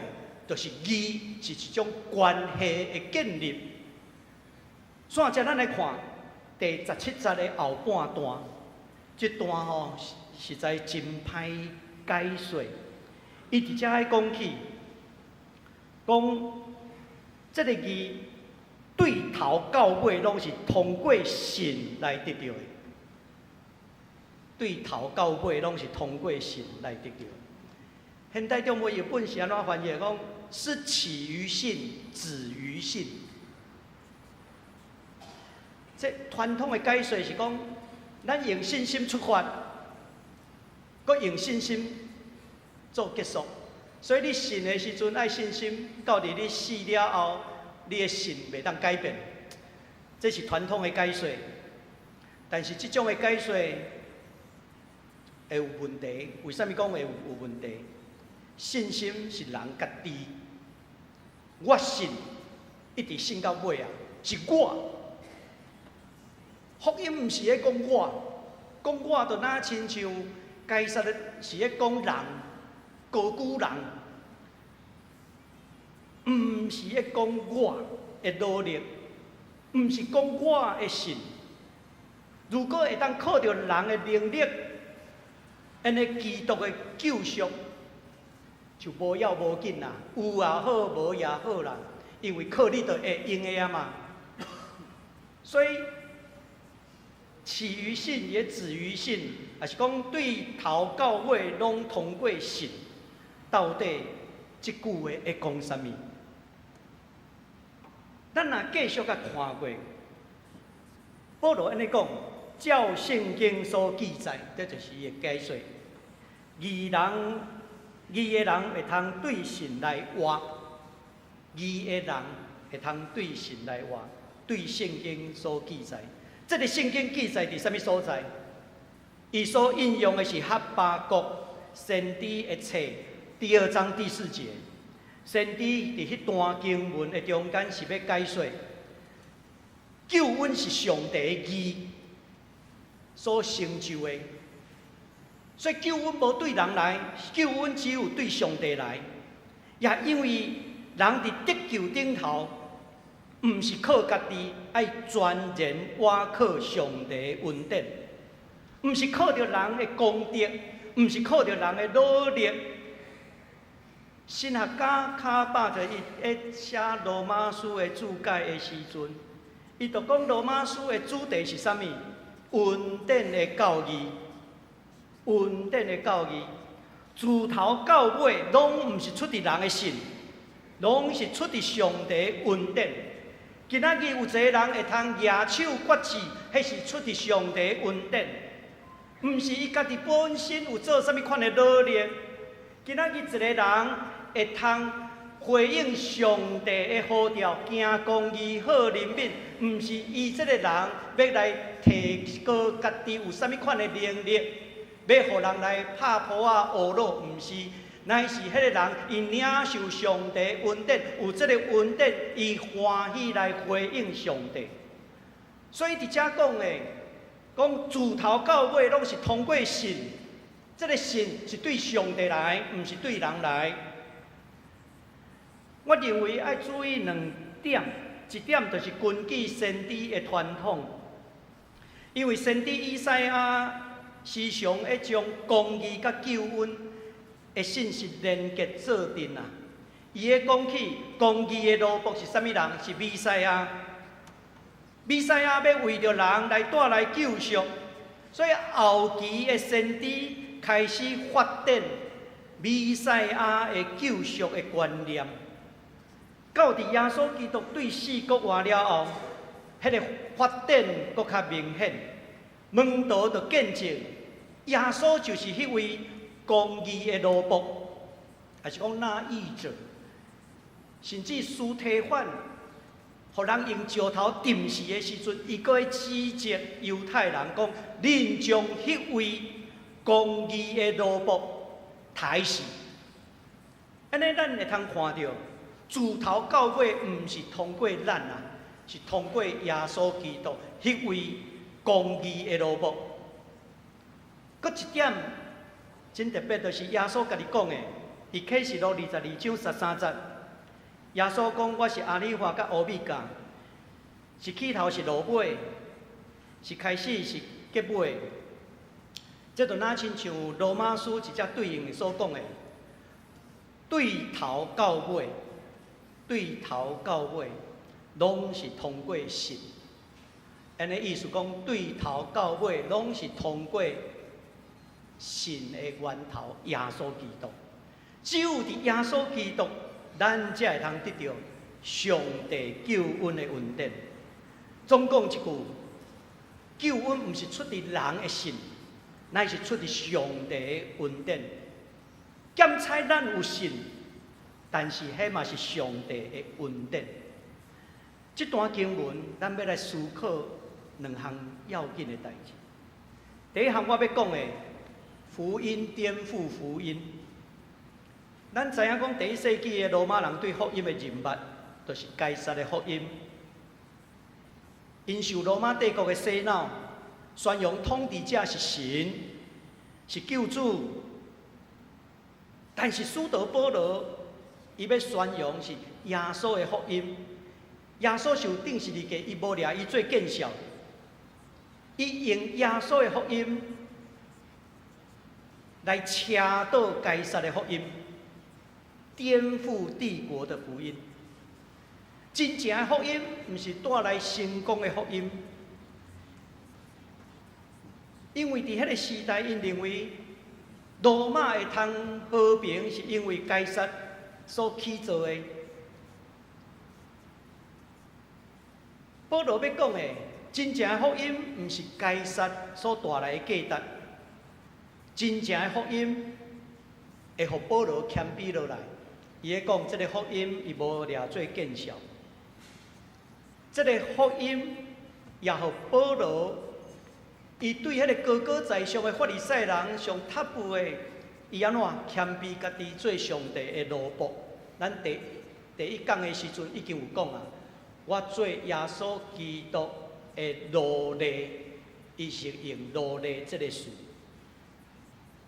[SPEAKER 3] 就是義是一種關係的建立。煞接咱來看第17節的後半段，這段吼實在真歹解說。伊佇遮咧講起，講這个義對頭到尾攏是通過信來得著的，對頭到尾攏是通過信來得著的。現代中文譯本是按怎翻譯？講是起於信，止於信。這傳統的解說是講，咱用信心出發，閣用信心做結束。所以你信的時陣愛信心，到佇你死了後，你的信袂當改變。這是傳統的解說，但是這種的解說會有問題。為啥物講會有問題？信心是人家己，我信一直信到尾啊，是我。福音毋是咧講我，講我就若親像該撒的是咧講人，高舉人，毋是咧講我的努力，毋是講我的信。如果會當靠著人的能力，按呢基督的救贖就無要無緊啦，有也好，無也好啦，因為靠你就會用的啊嘛。所以起於信也止於信，抑是講對頭到尾攏通過信。到底這句話會講啥物？咱若繼續共看過，保羅按呢講，照聖經所記載，這就是伊的解說。義人，義的人會通對神來活，義的人會通對神來活，對聖經所記載。這个聖經記載佇啥物所在？伊所引用的是哈巴谷先知的冊第二章第四節。先知佇彼段經文的中間是欲解說，救恩是上帝的義所成就的，所以救恩無對人來，救恩只有對上帝來。也因為人佇得救頂頭，毋是靠家己，愛全然倚靠上帝恩典，毋是靠著人的功德，毋是靠著人的努力。神學家卡巴特伊咧寫羅馬書的注解的時陣，伊就講羅馬書的主題是啥物？恩典的教義，恩典的教義，自頭到尾攏毋是出佇人的信，攏是出佇上帝恩典。今仔日有一個人會通舉手決志，彼是出佇上帝恩典，毋是伊家己本身有做啥物款的努力。今仔日一個人會通回應上帝的呼召，行公義、好憐憫，毋是伊這個人欲來提高家己有啥物款的能力，欲予人來拍噗仔呵咾，毋是，乃是彼個人伊領受上帝恩典，有這个恩典，伊歡喜來回應上帝。所以佇遮講的，講自頭到尾攏是通過信，這個信是對上帝來，毋是對人來。我認為愛注意兩點，一點就是根據先知的傳統，因為先知以賽亞時常會將公義佮救恩的信息連結做陣啊。伊咧講起公義的奴僕是啥物人？是彌賽亞。彌賽亞欲為著人來帶來救贖，所以後期的先知開始發展彌賽亞的救贖的觀念。到佇耶穌基督對死復活了後，彼個發展閣較明顯。門徒就見證耶穌就是彼位公義的奴僕，抑是講那義者，甚至司提反，予人用石頭釘死的時陣，伊閣會指責猶太人講：恁將彼位公義的奴僕刣死。按呢，咱會通看著，自頭到尾毋是通過咱啊，是通過耶穌基督彼位公義的奴僕。閣一點真特別，就是耶穌家己講的，佇啟示錄22章13節，耶穌講：我是阿爾法佮歐米伽，是起頭是落尾，是開始是結尾。這就若親像羅馬書一節對應所講的，對頭到尾，對頭到尾，攏是通過信。按呢意思講，對頭到尾攏是通過信的源頭耶穌基督。只有佇耶穌基督，咱才會通得著上帝救恩的恩典。總講一句，救恩毋是出佇人的信，乃是出佇上帝的恩典。檢采咱有信，但是彼嘛是上帝的恩典。這段經文，咱欲來思考兩項要緊的代誌。第一項我欲講的，福音顛覆福音。咱知影講，第一世紀的羅馬人對福音的認捌，就是該撒的福音。𪜶受羅馬帝國的洗腦，宣揚統治者是神，是救主。但是使徒保羅，伊欲宣揚是耶穌的福音。耶穌受釘十字架，伊無掠伊做見笑。伊用耶穌的福音來車倒該撒的福音，顛覆帝國的福音。真正的福音，毋是帶來成功的福音，因為佇彼個時代，𪜶認為羅馬會通和平，是因為該撒所起造的。保羅欲講的，真正的福音，毋是該撒所帶來的價值。真正的福音會予保羅謙卑落來。伊咧講，這个福音伊無掠做見笑。這个福音也予保羅，伊對彼个高高在上的法利賽人上塔布的，伊按怎謙卑家己做上帝的奴僕。咱第第一講的時陣已經有講啊，我做耶穌基督的奴隸，伊是用奴隸這个詞。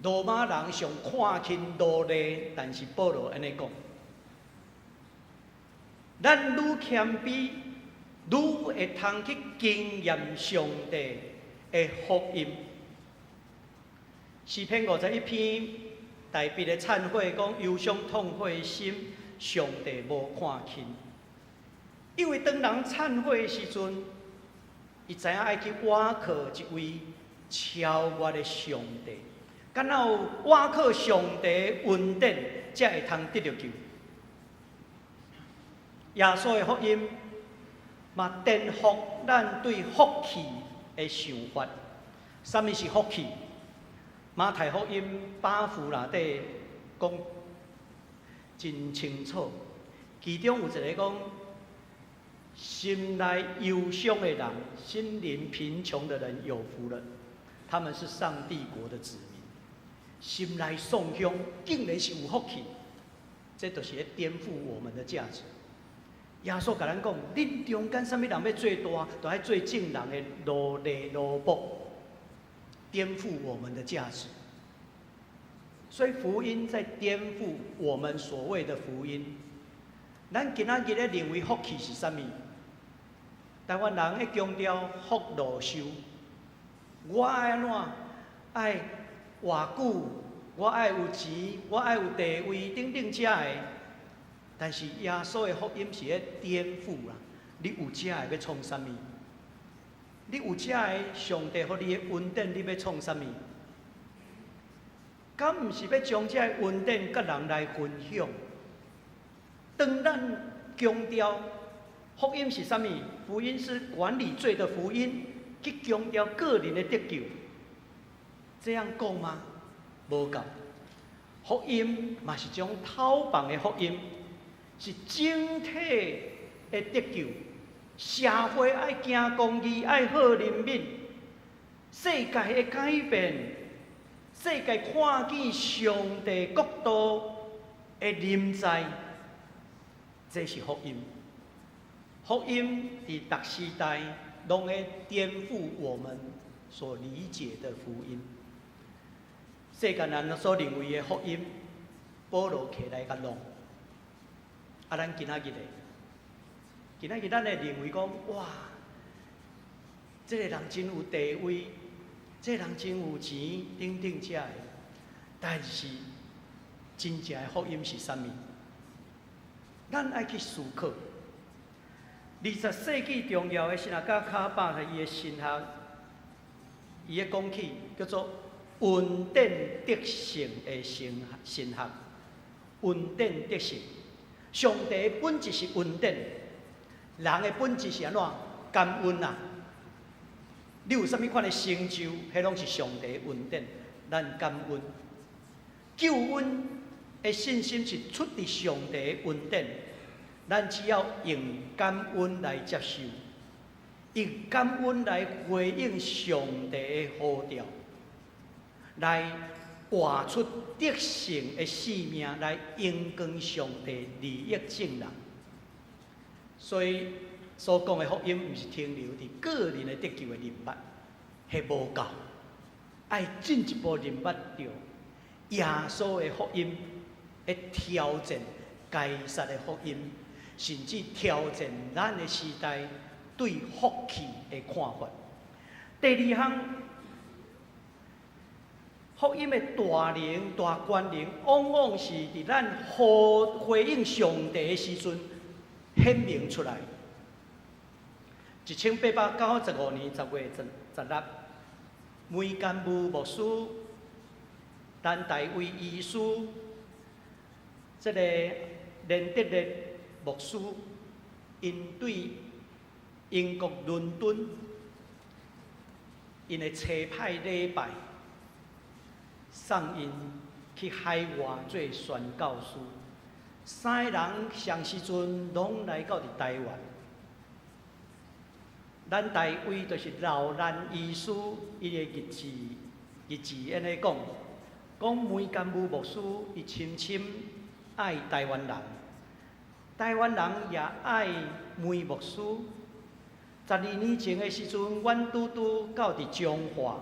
[SPEAKER 3] 羅馬人上看輕奴隸，但是保羅按呢講，咱愈謙卑，愈會通去經驗上帝的福音。詩篇51篇，大衛的懺悔講：憂傷痛悔的心，上帝無看輕。因為當人懺悔的時陣，伊知影愛去倚靠一位超越的上帝。敢若有倚靠上帝恩典，才會通得著救。耶穌的福音嘛，顛覆咱對福氣的想法。啥物是福氣？馬太福音八福內底講真清楚，其中有一个講：心內憂傷的人，心靈貧窮的人有福了，他們是上帝國的子民。心內喪鄉，竟然是有福氣，這就是咧顛覆我們的價值。耶穌共咱講，恁中間啥物人欲做大，就愛做眾人的奴隸奴僕，顛覆我們的價值。所以福音在顛覆我們所謂的福音。咱今仔日咧認為福氣是啥物？台灣人咧強調福祿壽，我愛按怎？愛偌久？我愛有錢，我愛有地位，等等遮个。但是耶穌的福音是咧顛覆啦！你有遮个欲創啥物？你有遮个上帝予你的恩典，你欲創啥物？敢毋是欲將這个恩典佮人來分享？當咱強調福音是啥物？福音是管理罪的福音，去強調個人的得救，這樣夠嗎？無夠。福音嘛是種透放的福音，是整體的得救。社會愛行公義，愛好憐憫，世界的改變，世界看見上帝國度的臨在，這是福音。福音佇逐時代攏會顛覆我們所理解的福音。世間人所認為的福音，保羅起來共弄。啊，咱今仔日咧，今仔日咱會認為講，哇，這个人真有地位，這个人真有錢，等等遮个。但是，真正的福音是啥物？咱愛去思考。20世紀重要的神學家卡巴伊的神學，伊咧講起叫做恩典得勝的神學。恩典得勝，上帝的本質是恩典，人的本質是按怎？感恩啊！你有啥物款的成就，彼攏是上帝的恩典，咱感恩。救恩的信心是出佇上帝的恩典，咱只要用感恩來接受，用感恩來回應上帝的呼召，來活出得勝的生命，來榮光上帝，利益眾人。所以所講的福音，毋是停留佇個人的得救的認捌，彼無夠，愛進一步認捌著耶穌的福音，會挑戰該撒的福音，甚至挑戰咱的時代對福氣的看法。第二項，福音的大能、大權能，往往是佇咱呼回應上帝的時陣顯明出來。1895年10月16，梅甘武牧師、陳大衛醫師、這个連德烈牧師，𪜶對英國倫敦，𪜶的差派禮拜，送𪜶去海外做宣教師。三个人仝時陣攏來到佇台灣。咱大衛就是老蘭醫師，伊的日誌日誌按呢講，講梅甘武牧師伊深深愛台灣人，台灣人也愛梅牧師。12年前的時陣，阮拄拄到佇彰化，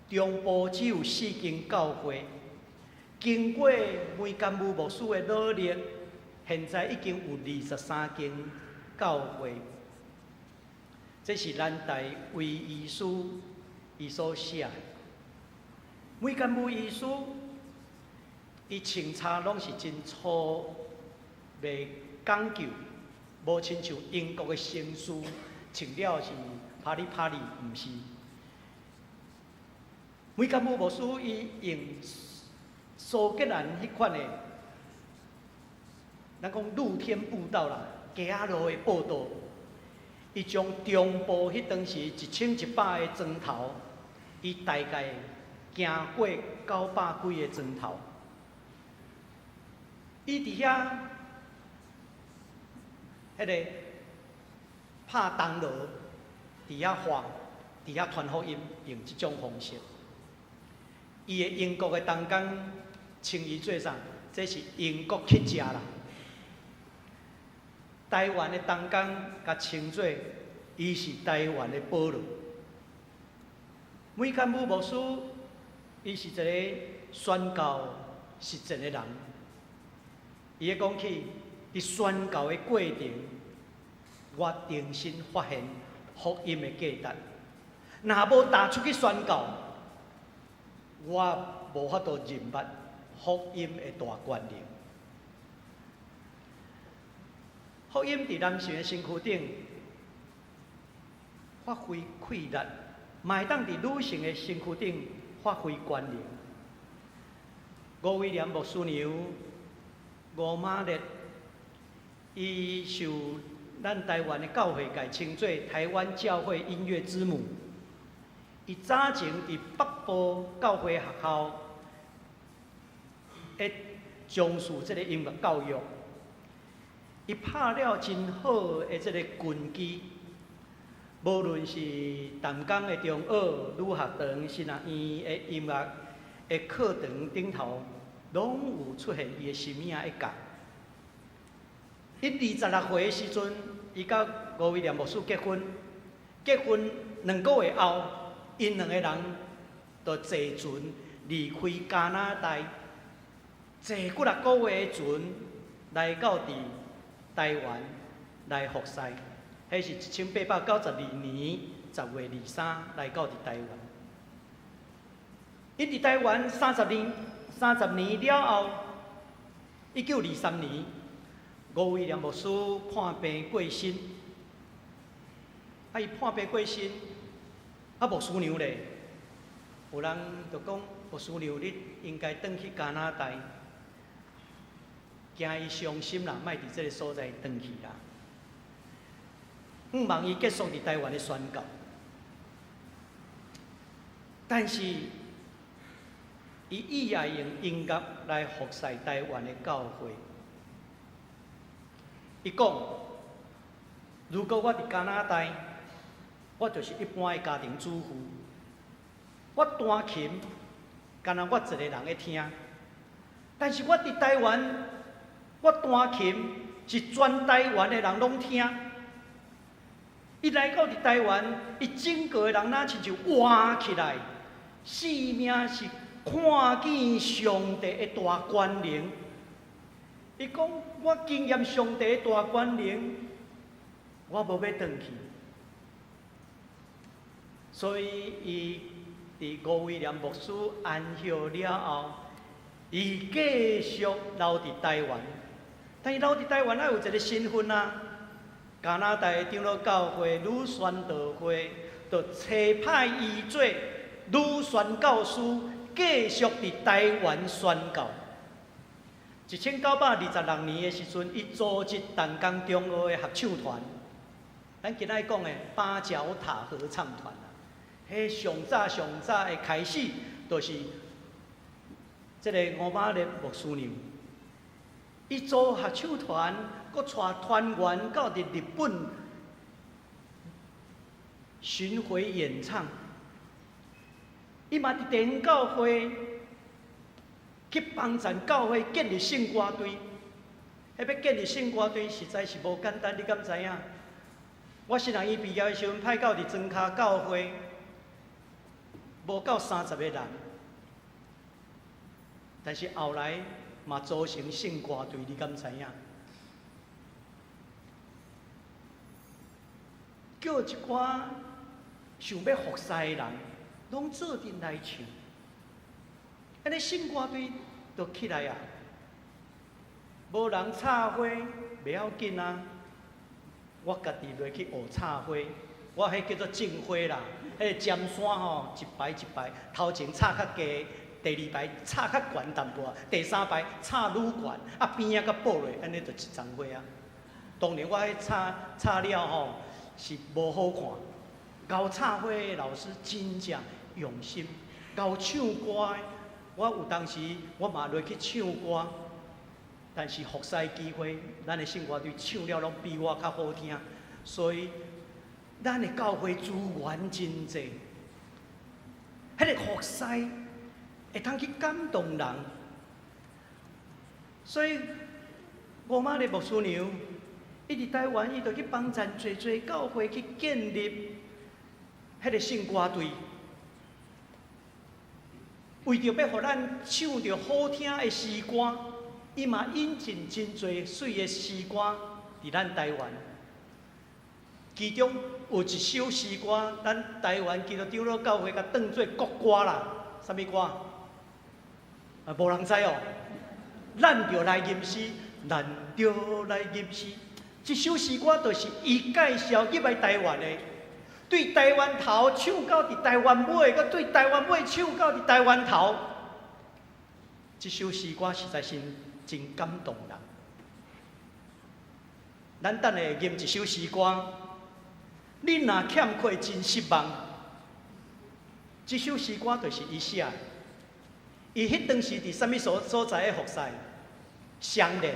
[SPEAKER 3] 中部只有四間教會。經過梅甘武牧師的努力，現在已經有23間教會。這是咱大衛醫師伊所寫的。梅甘武醫師，伊穿插攏是真粗，袂講究，無親像英國的紳士穿了是啪里啪里，毋是。梅甘武牧師伊用蘇格蘭彼款的，咱講露天布道啦，街仔路的布道，伊將中部彼當時1100個莊頭，伊大概行過900幾个莊頭，伊佇遐，彼个拍銅鑼，佇遐喊，佇遐傳福音，用這種方式。伊的英國的同工稱伊做啥？這是英國乞食啦。台灣的同工共稱做，伊是台灣的保羅。梅坎姆牧師，伊是一个宣教實踐的人。伊咧講起，佇宣教的過程，我重新發現福音的價值。若無踏出去宣教，我無法度認捌福音的大權能。福音佇男性的身軀頂發揮氣力，嘛會當佇女性的身軀頂發揮權能。吳威廉牧師娘吳瑪麗，伊受咱台灣的教會界稱做台灣教會音樂之母。伊早前佇北部教會學校，咧從事這个音樂教育。伊拍了真好的這个根基，無論是淡江的中學、女學堂、神學院的音樂的課堂頂頭，攏有出現伊的身影一角。伊26歲的時陣，伊佮吳威廉牧師結婚，結婚2個月後，𪜶兩個人就坐船離開加拿大，坐幾若個月的船來到佇台灣來服侍。彼是1892年10月23來到佇台灣。伊佇台灣三十年，三十年了後，1923年，吳威廉牧師破病過身。啊，伊破病過身，啊，牧師娘咧，有人就講牧師娘，你應該轉去加拿大，驚伊傷心啦，莫佇這个所在轉去啦。向望伊結束佇台灣的宣教，但是伊意愛用音樂來服侍台灣的教會。伊講：如果我佇加拿大，我就是一般的家庭主婦，我彈琴，干焦我一个人咧聽。但是我佇台灣，我彈琴是全台灣的人攏聽。伊來到佇台灣，伊整個的人若親像活起來，生命是看見上帝的大權能。伊講：我經驗上帝的大權能，我無欲轉去。所以，伊佇吳威廉牧師安息了後，伊繼續留佇台灣。但伊留佇台灣，愛有一个身份啊。加拿大的長老教會女宣道會，就差派伊做女宣教師，繼續佇台灣宣教。1926年的時陣，伊組織淡江中學的合唱團，咱今仔講的八角塔合唱團啊，彼上早上早的開始，就是這个吳瑪麗牧師娘。伊組合唱團，閣帶團員到佇日本巡迴演唱。伊嘛佇地方教會去幫贊教會建立聖歌隊。彼欲建立聖歌隊實在是無簡單，你敢知影？我神學院畢業的時陣，派到佇莊跤教會，無夠30個人，但是後來嘛組成聖歌隊，你敢知影？叫一寡想欲服侍的人，攏做陣來唱，按呢聖歌隊就起來啊！無人插花，袂要緊啊！我家己落去學插花，我彼叫做種花啦。彼个尖山吼，一排一排，頭前插較低，第二排插較懸淡薄，第三排插愈懸，啊邊仔閣撥落，按呢就一叢花啊。當然我彼插插了吼是無好看，𠢕插花的老師真正用心，𠢕唱歌的，我有當時我嘛落去唱歌，但是服侍機會，咱的聖歌隊唱了攏比我較好聽，所以咱的教會資源真濟，彼个服侍會通去感動人，所以吳瑪麗牧師娘，伊佇台灣，伊就去幫贊濟濟教會去建立彼个聖歌隊，為著欲予咱唱著好聽的詩歌，伊嘛引進真濟媠的詩歌佇咱台灣。其中有一首詩歌，咱台灣基督長老教會共當做國歌啦，啥物歌？啊，無人知哦。咱著來吟詩，咱著來吟詩。這首詩歌就是伊介紹入來台灣的，對台灣頭唱到佇台灣尾，閣對台灣尾唱到佇台灣頭。這首詩歌實在是真感動人。咱等下吟一首詩歌，你若欠缺真失望。這首詩歌就是伊寫的。伊彼當時佇啥物所在的服侍？雙連，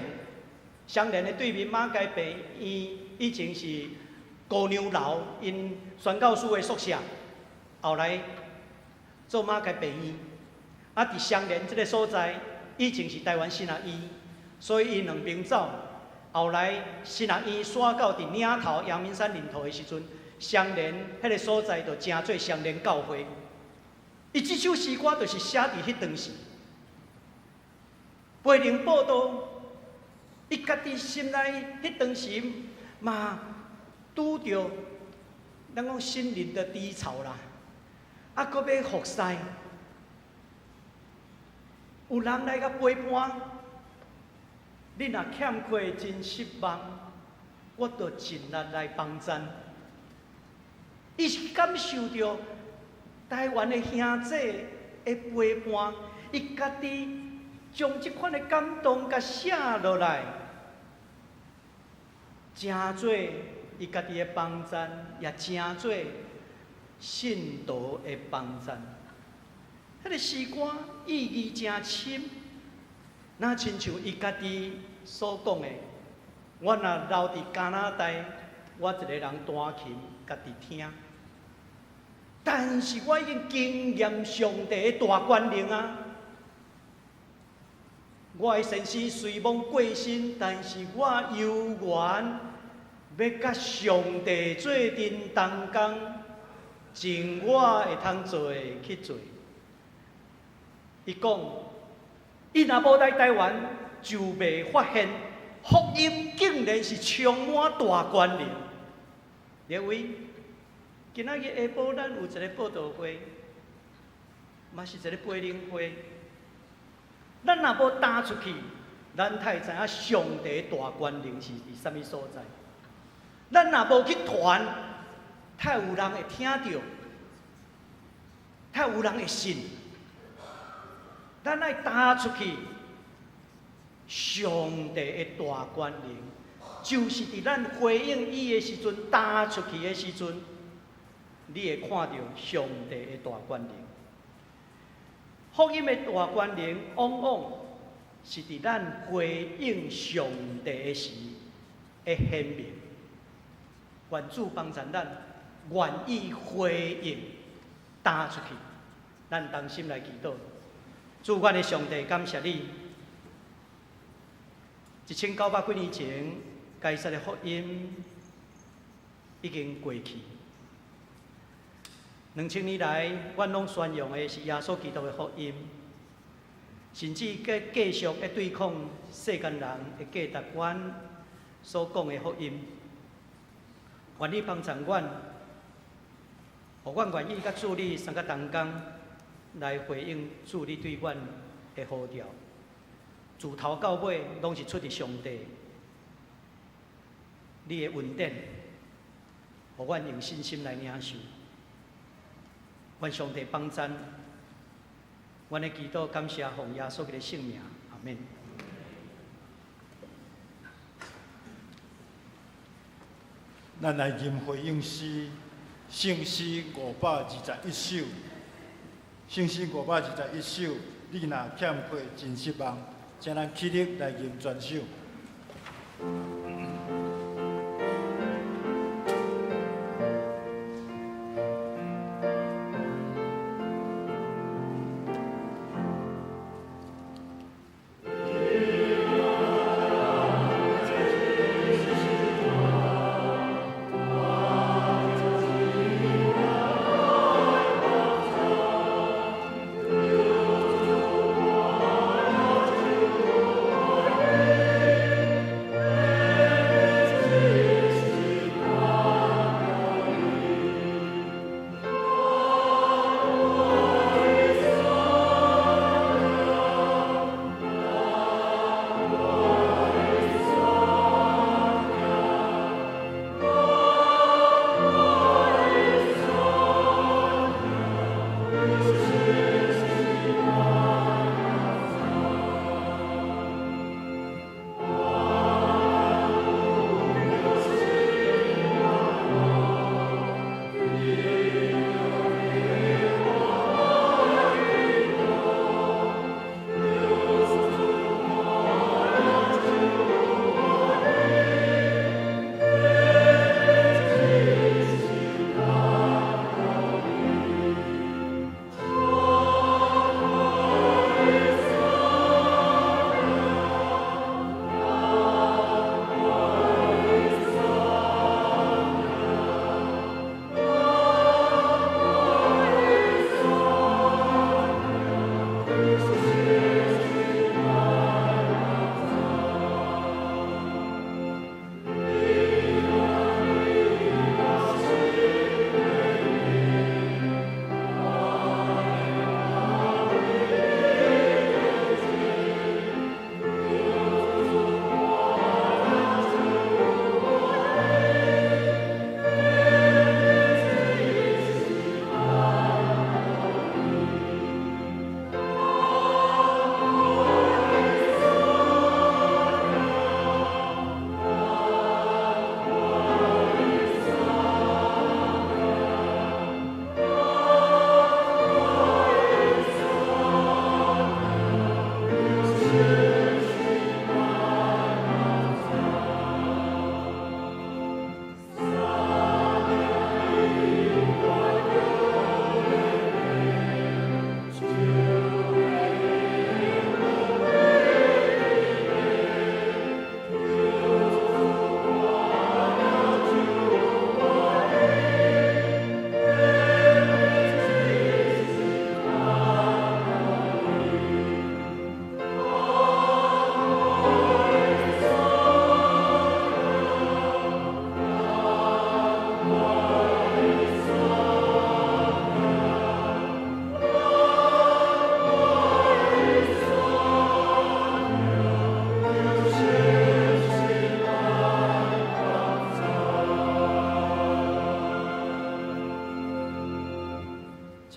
[SPEAKER 3] 雙連的對面馬偕病院，以前是姑娘樓，𪜶宣教師的宿舍，後來做馬偕病院。啊，佇雙連這个所在，以前是台灣神學院，所以𪜶兩邊走。後來神學院徙到佇嶺頭陽明山嶺頭的時陣，雙連彼個所在就成做雙連教會。伊這首詩歌就是寫佇彼當時，培靈報道，伊家己心內彼當時嘛拄著，咱講心靈的低潮啦，啊，閣欲服侍，有人來共陪伴，你若欠缺真失望，我就盡力來幫贊。伊是感受著台灣的兄弟的陪伴，伊家己將這款的感動共寫落來，成做伊家己的幫贊，也成做信徒的幫贊。彼个詩歌意義誠深，若親像伊家己所講的，我若留佇加拿大，我一个人彈琴，家己聽。但是我已經經驗上帝的大權能啊！我的先生雖罔過身，但是我猶原欲佮上帝做陣同工，盡我會通做的去做。伊講，伊若無來台灣，就袂發現福音竟然是充滿大權能。列位，今仔日下晡咱有一个報道會，嘛是一个培靈會。咱若無踏出去，咱太知影上帝大權能是佇啥物所在。咱若無去傳，太有人會聽著，太有人會信。咱愛踏出去，上帝的大權能，就是佇咱回應伊的時陣，踏出去的時陣，你會看著上帝的大權能。福音的大權能，往往是佇咱回應上帝的時會顯明。願主幫助咱，願意回應，踏出去。咱同心來祈禱。主，阮的上帝，感謝你。1900幾年前，該撒的福音已經過去。2000年來，阮攏宣揚的是耶穌基督的福音，甚至閣繼續咧對抗世間人的價值觀所講的福音。願你幫助阮，予阮願意佮主你相佮同工，來回應主你對阮的呼召。自頭到尾，攏是出自上帝，你的恩典，予阮用信心來領受。願上帝幫贊，阮的祈禱感謝奉耶穌基督的聖名，阿們。
[SPEAKER 2] 咱來吟回應詩，聖詩521首，聖詩521首，你若欠缺真失望，請咱起立來吟全首。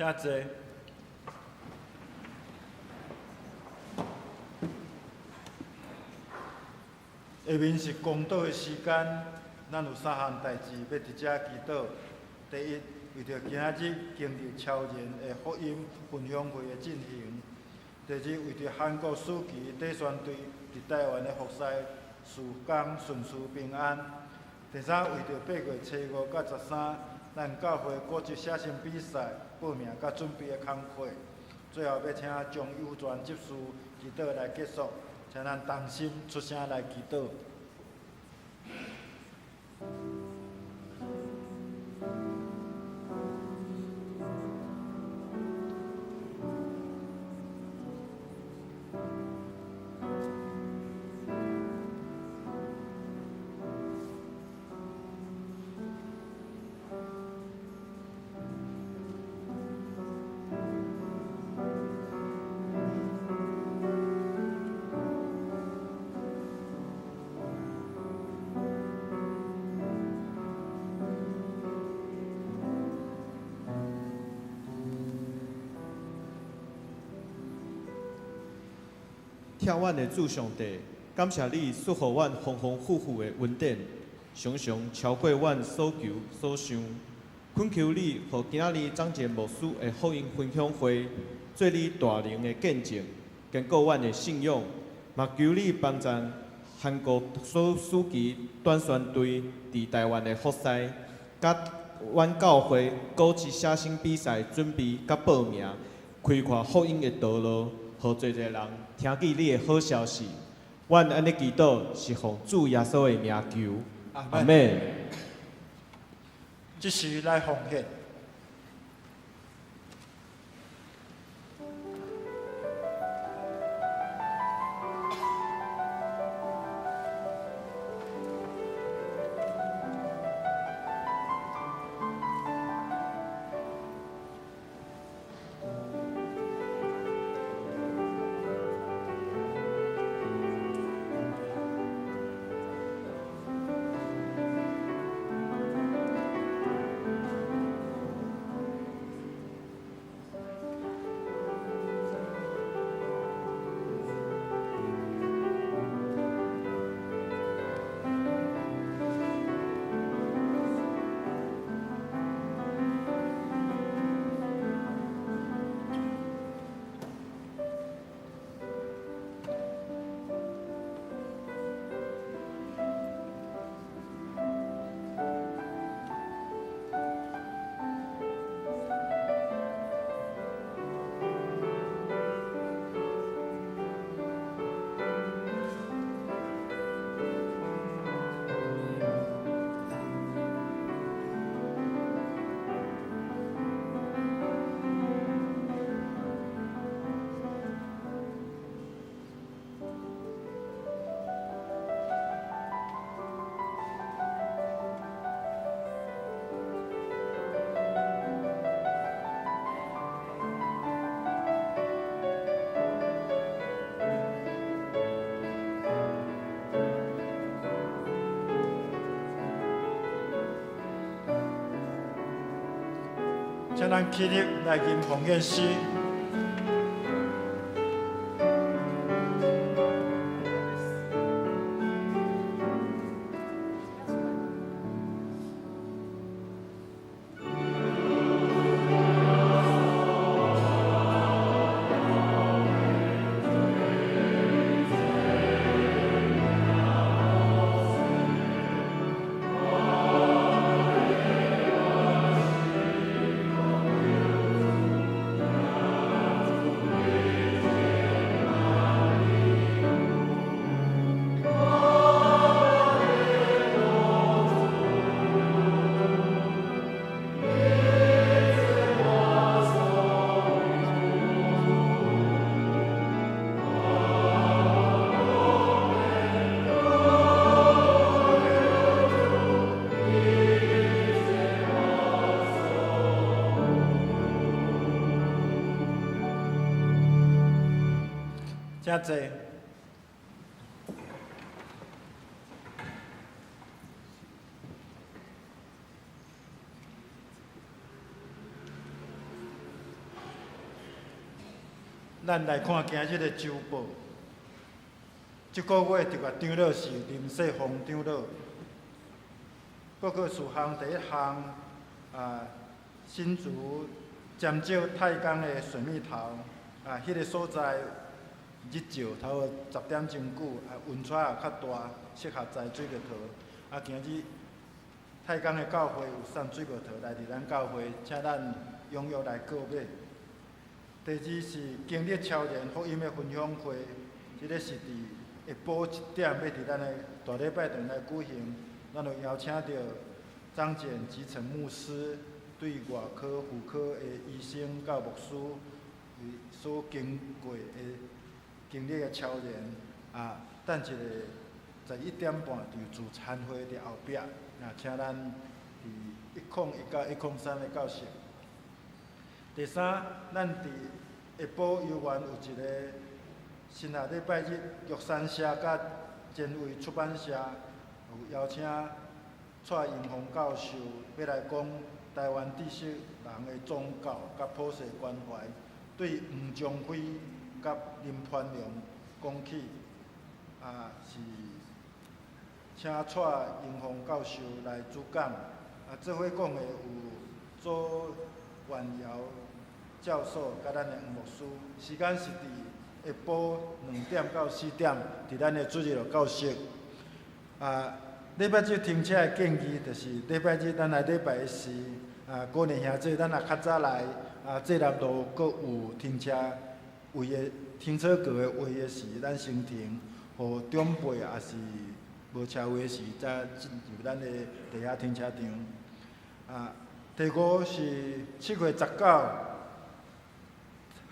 [SPEAKER 2] 請坐。下面是公禱的時間，咱有三項代誌欲佇遮祈禱。第一，為著今仔日經歷超然的福音分享會的進行；第二，為著韓國暑期短宣隊佇台灣的服侍事工順遂平安；第三，為著8月初5佮13，咱教會國際寫信比賽報名佮準備的工課。最後，欲請張有全執事祈禱來結束，請咱同心出聲來祈禱。
[SPEAKER 4] 疼阮的主上帝，感謝你賜予阮豐豐富富的恩典，常常超過阮所求所想。懇求你，予今仔日張傑牧師的福音分享會，做你大能的見證，堅固阮的信仰。嘛求你幫贊韓國暑期短宣隊佇台灣的服侍，佮阮教會國際寫信比賽準備佮報名，開闊福音的道路，予濟濟人聽見你的好消息。阮按呢祈禱，是奉主耶穌的名求，阿們。
[SPEAKER 2] 這時來奉獻。請咱起立來吟奉獻詩。請坐。咱來看今日的週報。這個月特別長老是林世峰長老。報告事項第一項，新竹尖石太港的水蜜桃，彼個所在日照差不多10點鐘久，溫差也較大，適合栽水蜜桃。今日太港的教會有送水蜜桃來佇咱教會，請咱踴躍來購買。第二是經歷超然福音的分享會，這个是佇下晡1點欲佇咱的大禮拜堂來舉行，咱有邀請著張簡吉成牧師，對外科、婦科的醫生佮牧師，所經過的經歷的超然，等一下11點半佇聚餐會佇後壁，請咱佇101到103的教室。第三，咱佇下晡游園有一個神學禮拜日，玉山社佮前衛出版社有邀請蔡英宏教授欲來講台灣知識人的宗教佮普世關懷，對黃宗輝佮林攀龍講起，是請蔡英宏教授來主講，做伙講的有周婉瑤教授佮咱的黃牧師，時間是佇下晡2點到4點，佇咱的主日學教室。禮拜日停車的建議就是禮拜日咱來禮拜的時，鼓勵兄弟咱若較早來，濟南路閣有停車位的停車格的位的時，咱先停，予長輩抑是無車位的時，才進入咱的地下停車場。第五是7月19，韓國的體選會欲佇體選隊來台灣，佇遮咱教會欲來舉行泰澤的祈禱，這是拜三下暗的7點半，佇咱遮。第六，咱教會國際洗身比賽，2023年佇8月初5到13，攏總9日欲佇咱的教會來舉行。佇最近日開始有接受網路線上的報名，咱定為9月17下晡1點到2點欲舉行頒獎典禮。肢體的交通，任浩佮陳麗穎的結婚禮拜，定佇7月29拜六下下晡2點，佇咱教會來舉行，咱佇遮共恭喜。另外是咱主內吳清秀聖樹兄安息，佇7月12拜三，佇馬偕病院的安寧病房有安息主懷，享年87歲，願主安慰遺族。告別禮拜欲定佇7月24拜一上午10點半，佇咱教會來舉行。有關團契的消息、青少年園地開會的通知、教界的消息，佮頂禮拜的出席佮奉獻，請咱家己來看週報。這時請黃牧師來介紹佮請安。
[SPEAKER 3] 佇遮來介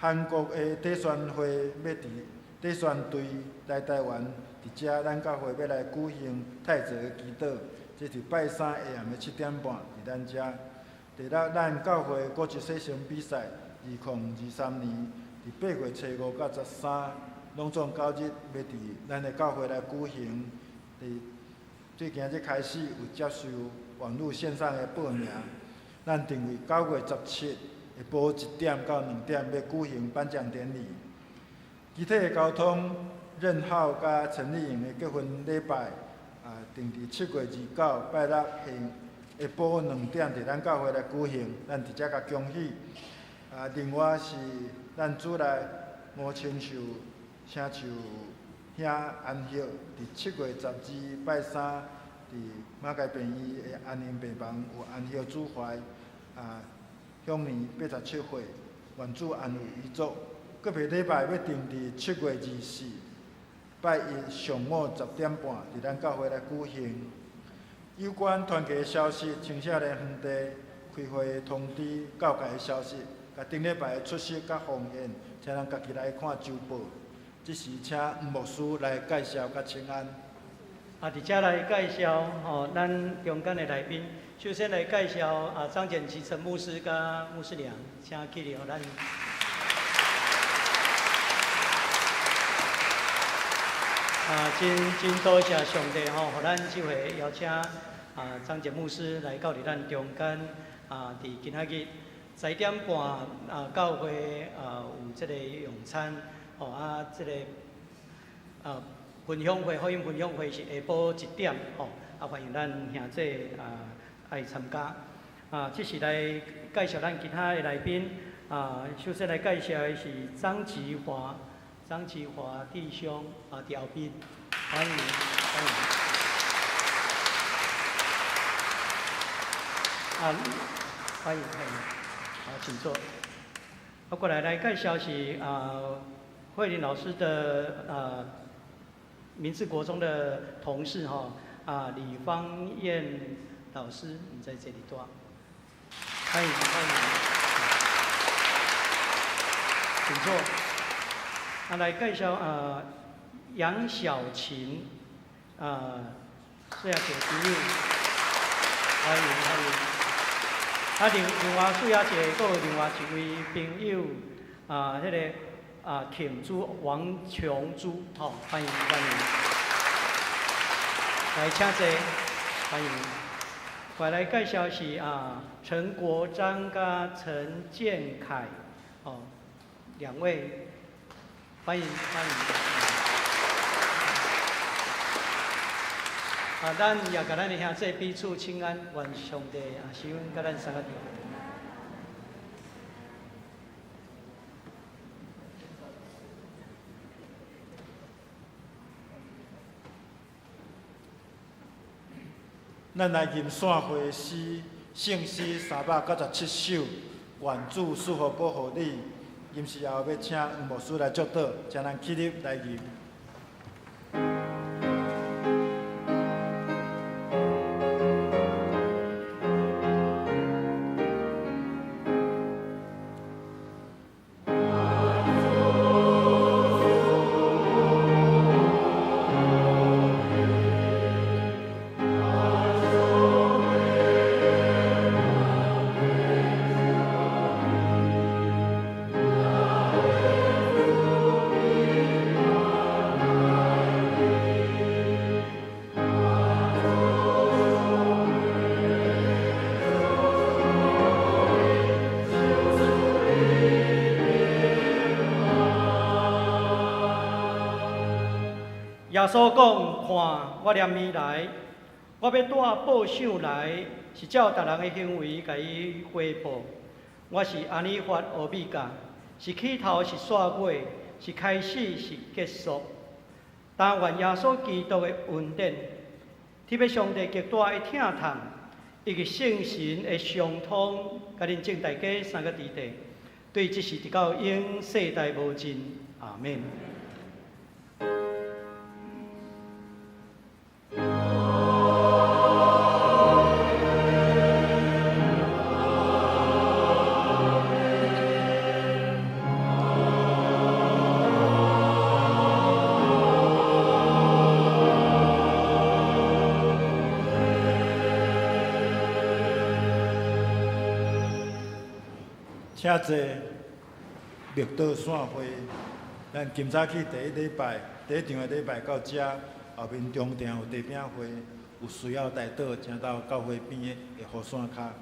[SPEAKER 3] 紹吼，咱中間的來賓，首先來介紹張簡其陳牧師佮牧師娘，請起立予咱。真真多謝上帝吼，予咱這回邀請張簡牧師來到佇咱中間佇今仔日11點半教會有這個用餐，吼這个分享會福音分享會是下晡1點吼，歡迎咱兄弟愛參加。這是來介紹咱其他的來賓。首先來介紹的是張吉華，張吉華弟兄佇後邊，歡迎歡迎。歡迎歡迎，好，請坐。過來來介紹是慧玲老師的明治國中的同事哈李芳燕老師，你在這裡多，歡迎歡迎，請坐。來介紹楊小琴，四亞姐朋友，歡迎歡迎。另外四亞姐，閣有另外一位朋友，彼个庆珠王琼珠，吼，歡迎歡迎。來，請坐，歡迎。過來介紹是陳國章佮陳建凱，哦，兩位歡迎歡迎。啊，咱也共咱的兄弟彼此請安，願上帝啊，賜恩佮咱三個。
[SPEAKER 2] 咱來吟散會詩，聖詩397首，願主賜福保護你。吟詩後欲請黃牧師來祝禱，請咱起立來吟。
[SPEAKER 3] 耶穌講：看，我連暝來，我欲帶報賞來，是照逐人的行為共伊回報。我是阿爾法、歐米伽，是起頭，是煞尾，是開始，是結束。但願耶穌基督的恩典，特別上帝極大的疼痛，以及聖神的相通，佮恁眾大家三個弟弟，對這時直到永世代無盡。阿們。
[SPEAKER 2] 請坐，默禱散會。咱今早起第一禮拜，第一場的禮拜到遮，後面中場有茶餅會，有需要代禱，請到教會邊的雨傘跤。